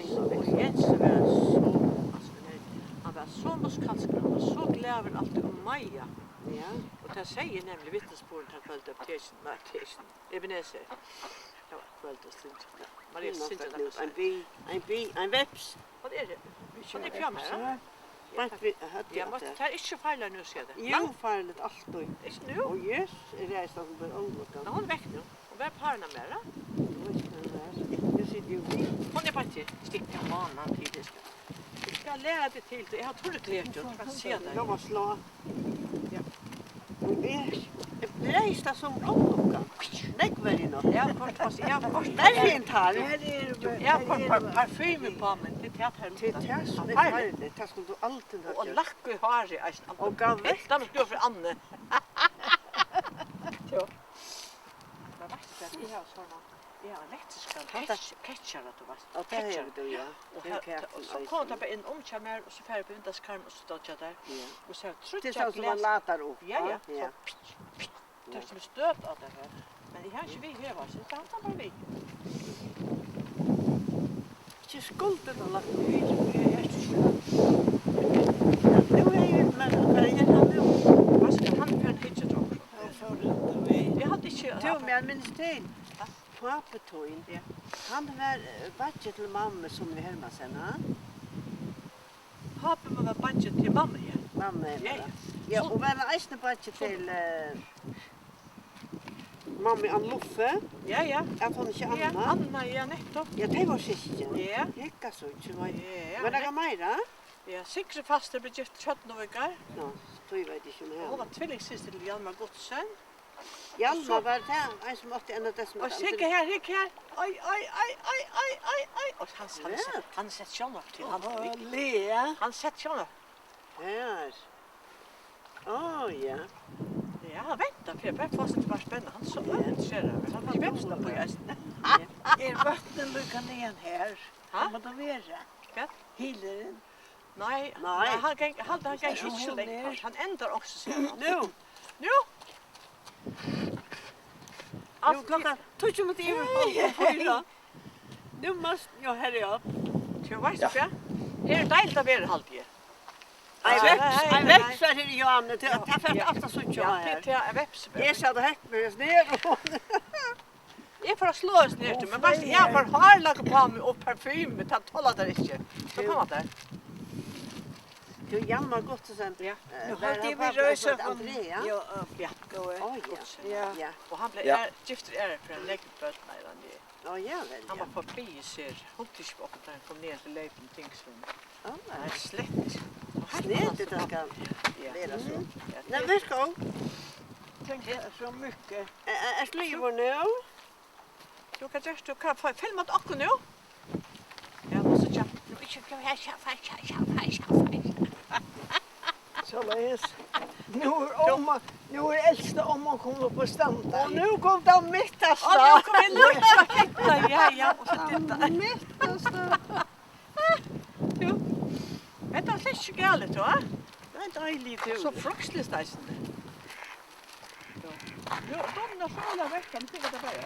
Jens var so, altso, nei, hann var so musikalskur, hann var so glaður altíð um Maja. Ja. Og tað segði eg nemliga vitnisburðin tað kvøldið, tekin, nei, tekin. Ebenezer. Tað var kvøld og stund. Maria, nú, stund, ein bi-, ein bi-, ein veps. Hvat er tað? Hvat er fjør, ha? Beint við høvdið. Ja, men tað er ikki farligt nú, sigur tað. Jú, farligt altíð. Ikki nú? Ó, jøss, eg ræðist, at hon blívur ólukkað. Nei, hon er vekk nú. Hon var farin av mær, ha? Tú veitst, hon er. Nú situr jú við. Hon er beint her. Stikka hanan til, tað skal. Eg skal læra teg til, eg havi tørrklert, jú, skal eg siga tær. Eg má slá. Ja. Hon er, eg ræðist tað sum ólukka. Nógv verri enn tað. Eg havi koyrt, eg havi koyrt verri enn tað. Eg havi koyrt par-, parfymu á meg, tað er tað, tað er tað sum er farligt. Tað skuldi tú aldri havt gjørt. Og lakk í hárið eisini. Og gav vekk. Tað er nokk fyri Anne. Jú. Men veitst tú hvat, eg havi sovorðnan, eg havi elektriskan ketch-, ketchara, tú veitst. Og tað hevur tú, ja. Og her, og so koma tey bara inn um hjá mær, og so fara eg upp í vindeygakarmin, og so doyggja tey. Ja. Og so havi eg tríggjar glas. Tað er so sum man latar upp, ja, ja. So, tað er sum støt á tað her. Men eg havi ikki við her, so tað er bara við. Ikki skuldi tú lagt í, í hjartasjúku. Nú er eg, men hvar er hann nú? Hvat skal hann, fer hann hyggja til okkurt? Hann fór út av veg. Eg haldi ikki, at... Tú, men minnist til? Ja. Pápi tín. Ja. Hann var, eh, beiggi til mammu, Sonja Hermansen, ha? Pápi mín var beiggi til mammu, ja. Mammu, ja, ja. Ja, og var hann eisini beiggi til, eh, Mamma Anne Luffe? Ja, ja. At hon ikki... Ja, Anna? Anna, ja, nettopp. Ja, tey vóru systkin. Ja. Hygg, altso, ikki veit. Ja, ja. Var nakað meira? Ja, Sigrid fastur bleiv gift Tjørnuvíkar. Ná, tí veit eg ikki um hana. Og hon var tvillingsystir til Hjalmar Gottsen. Hjalmar, var tað ein sum átti ein av tessum... Og hygg her, hygg her. Oj, oj, oj. Og hann, hann, hann setti sjónvarp til hann. Ó, Lea. Hann setti sjónvarp. Her. Á, ja. Ja, vent, fyri bara fáa seg til at spæla. Hann er so øvundsjúkur. Hann hevur vepsuna uppí eisini. Er vatnið líka niðan her? Ha? Tað má tað vera. Hvat? Hylurin. Nei, nei, hann gongur, hann, hann gongur ikki so langt. Hann endar onkustaðni. Nú. Nú. Nú klokkan tíggju minuttir yvir hálvgum fýra. Nú mást, jú, hurry up. Tú veitst hvat? Her er deiligt at vera, haldi eg. Ei, veps, ei, veps er her, Johanne. Tað, tað fer alt at síggja her. Ja, tað er veps. Eg sat og hekk meg her. Eg fór at sláast niður, men veitst, eg havi hárlakk uppá meg og parfymu, tað tola tær ikki. So koma tær. Tú, Hjalmar Gottesen, ja. Eh, nú haldi eg, vit reisa fram. Andrea? Ja, ja. Góði. Ó, ja. Ja. Ja. Og hann bleiv, ja, er, giftur, er fyri ein nógv børn, nei, hann er. Á, ja, vel, ja. Hann var forbi sær, hugdi ikki upp á okkum, tá hann kom niðan til leypin, Tingsvegin. Á, nei. Nei, slett ikki. Snedigt, tað skal vera so. Ja. Nei, vær so góð. Tenk, tað er so mykje. Er, er, ert liðugur nú? Tú, hvat gert tú? Hvat, filmar tú okkum nú? Ja, og so tja, nú ikki, ja, ja, ja. Soleiðis. Nú er omma, nú er elsta omma komin upp at standa. Og nú kom tann mittasta. Og nú kom hin lítla fitta, ja, ja, og so titta. Tann mittasta. Jú. Hetta var slett ikki galið, tá. Nei, deiligt, tú. So frískligt eisini. Jú, Donna, so er tað vekk, hann tekur tað bara.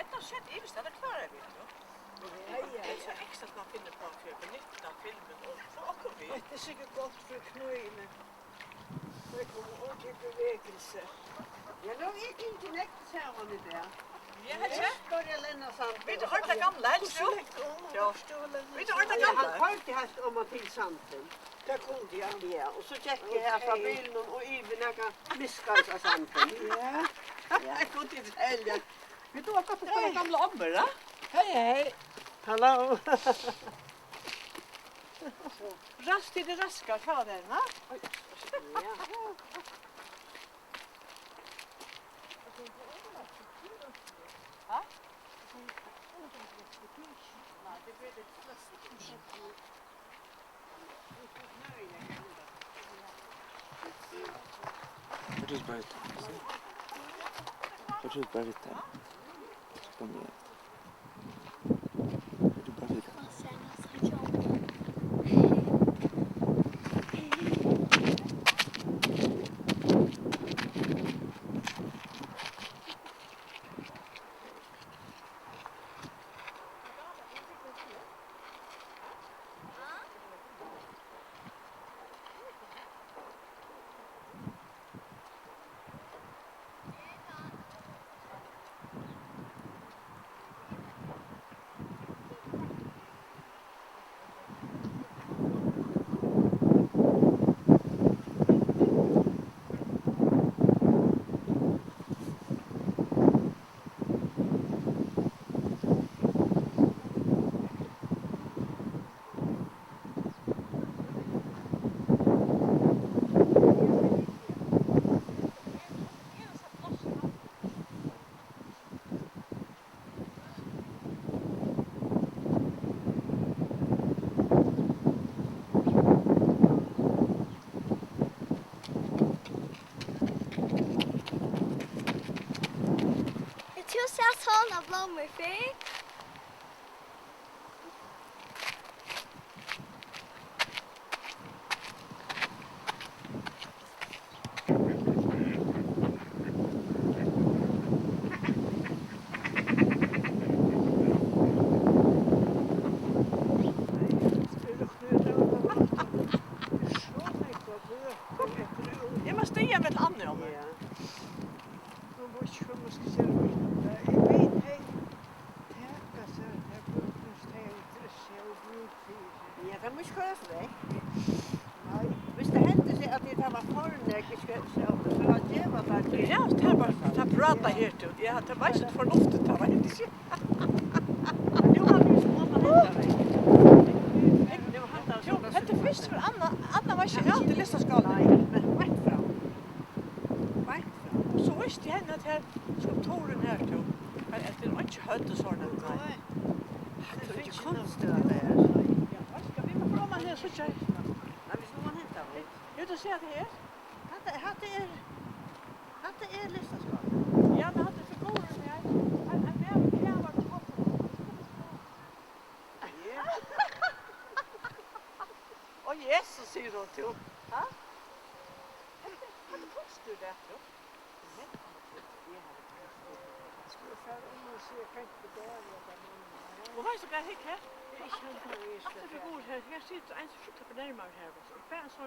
Hetta sett yvist, hetta klára vit, jú. Ja, ja, ja. Tað er so ekstra, at man finnur på at fyri at benytta filmin og so okkum við. Hetta er sikkurt gott fyri knøini. Tey koma út í bevægelse. Ja, nú er ikki nógv saman í dag. Ja, heldur. Byrja at lenda sandin. Vit hava tað gamla, heldur. Hvussu langt um? Ja. Vit hava tað gamla. Hann koyrdi heilt oman til sandin. Tað kundi hann. Ja, og so gekk eg her frá bilinum og yvir nakað miskans av sandin. Ja. Ja. Eg kundi ikki telja. Vit duga gott at spæla gamla ommur, ja? Hey, hey. Hallo. Ræst, tit eru raskar, hvat er tað, ha? Ja. Ha? What is bright? What is bright? Come here. What is bright? Hevur tú sæð sovorðnar blómur fyrr? Eg má stiga millum Annu og meg. Ja. Hon veit ikki, hvat man skal siga. Eg veit, hey. Taka sær tær bøkurnar, sum tey hava interessað og brúk fyri. Ja, tað má ikki koyrast vekk. Nei. Viss tað hendir seg, at tit hava for nógv, ikki skal, skal, skal geva tær til. Ja, tað var, tað práta her, tú. Ja, tað var ikki fornuftigt, tað var ikki. Nú var tað so oman hendan vegin. Jú, hetta er fyrst fyri Anna, Anna var ikki av til listaskálin. Nei, men beint fram. Beint fram. Og so vísti henni at her skulpturin her, tú. Her eftir einki høvd og sovorðið. Nei. Hatta er ikki konstigt, at tað er. Ja, veit tú hvat, vit mugu fram her, síggja. Nei, vit mugu henta tað. Hevur tú sæð tað her? Hatta, hatta er, hatta er listaskálin. Ja, men hatta er figurin her. Ein, ein maður kavar við hondunum. Ja. Ó, Jesus, sigur hon, tú. Ha? Hatta er, hatta er kunstur, tað, tú. Skulu vit fara um og siga, hvat er tað, ella hvat er tað? Og veitst tú hvat, hygg her? Hatta er figur her, her situr ein sum skjúklar nærmari her, og so bara so,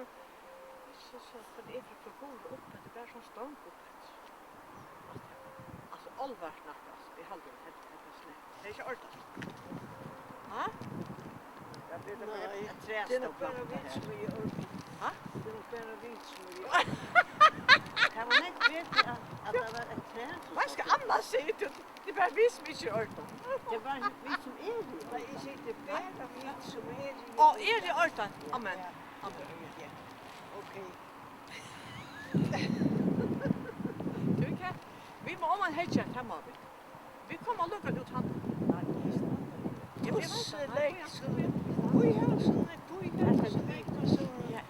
so, so, hvat er fyri figur uppi, tað er bara so stong uppi. Altso, álvarsnakk, altso, eg haldi, at hetta, hetta er snakk. Tað er ikki ordan. Ha? Nei, tað er bara vit sum eru ordan. Ha? Tað er bara vit sum eru ordan. Tað var nógv betri, at, at tað var eitt træ, sum... Hvat skal annars siga? Tað er bara vit, sum ikki eru ordan. Tað er bara vit, sum eru ordan. Nei, eg sigi, tað er bara vit, sum eru ordan. Ó, eru ordan. Amen. Ja. Amen. Ja. Ok. Tú, hvat? Vit mugu oman hyggja, tað mugu vit. Vit koma longur út handan. Nei, eg standi. Ja, men eg veit... Hvussu langt, sum vit hava, sum vit hava, sum... Ja.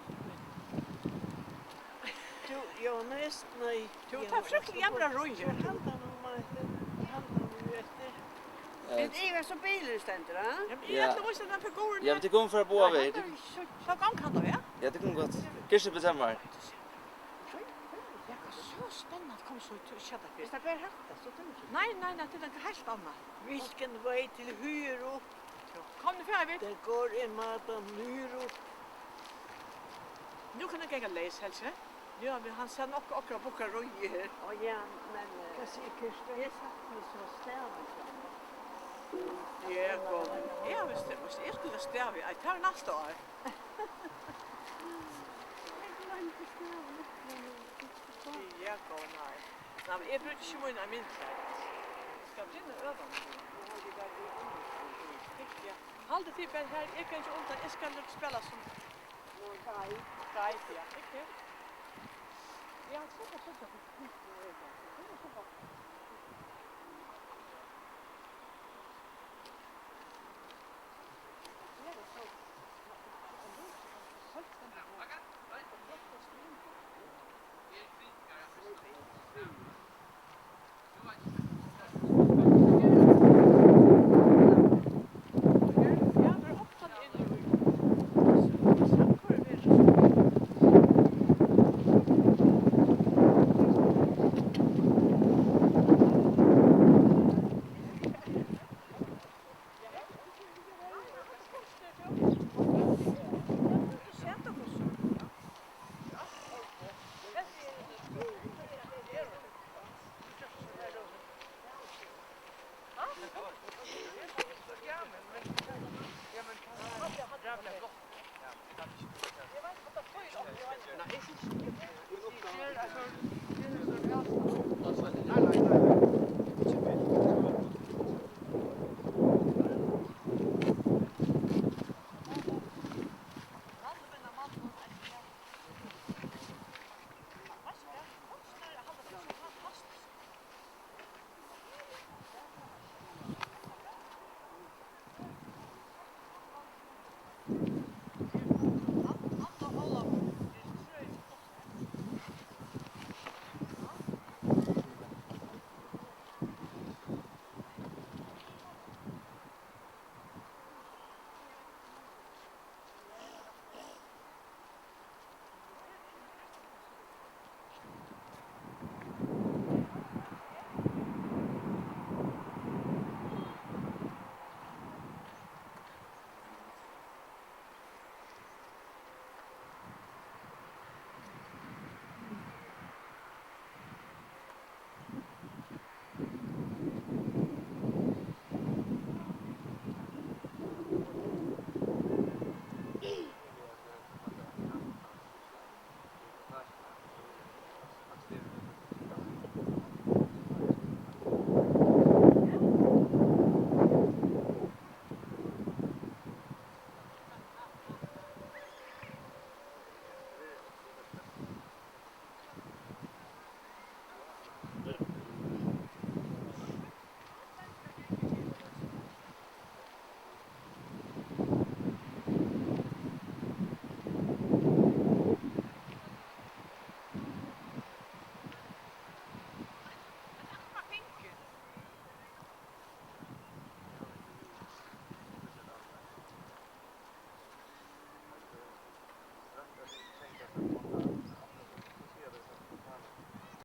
Tú, Jóhannes, nei. Tú, tað er frykteligt jamrari her. Halda nú, Martin. Halda nú eftir. Eh, men tað er so bilurin stendur, ha? Ja, men eg ætli at vísa hana figurin. Ja, men tað gongur fyri báðar vegir. Nei, hann er so... So gongur hann tá, ja? Ja, tað gongur gott. Gerst tú bestemma teg? Ja, so spennandi. Kom so, tú, skjótt upp. Viss tað ber hatta, so tað er... Nei, nei, nei, tað er nakað heilt annað. Hvilken vei til høyre? Kom, nú fara vit. Der går en matta høyre. Nú kann eg ganga leys, Helgi. Ja, men hann sær nokk okkara bukkarí her. Ó, ja, men, eh, hvat sigur Kirsten? Eg sakni so stavir hjá mær. Ja, góði. Eg havi st-, eg skuldi stavað, ei, tað er næsta ár. Eg gloymdi stavir, men, eh, Ja, góði, nei. Nei, men eg brúki ikki mínar myndugleikar. Eg skal byrja at øva meg. Ja. Haldið tit bara her, eg gangi undan, eg skal líka spæla sum guide. Guide, ja. Hygg her. Ja, super, super.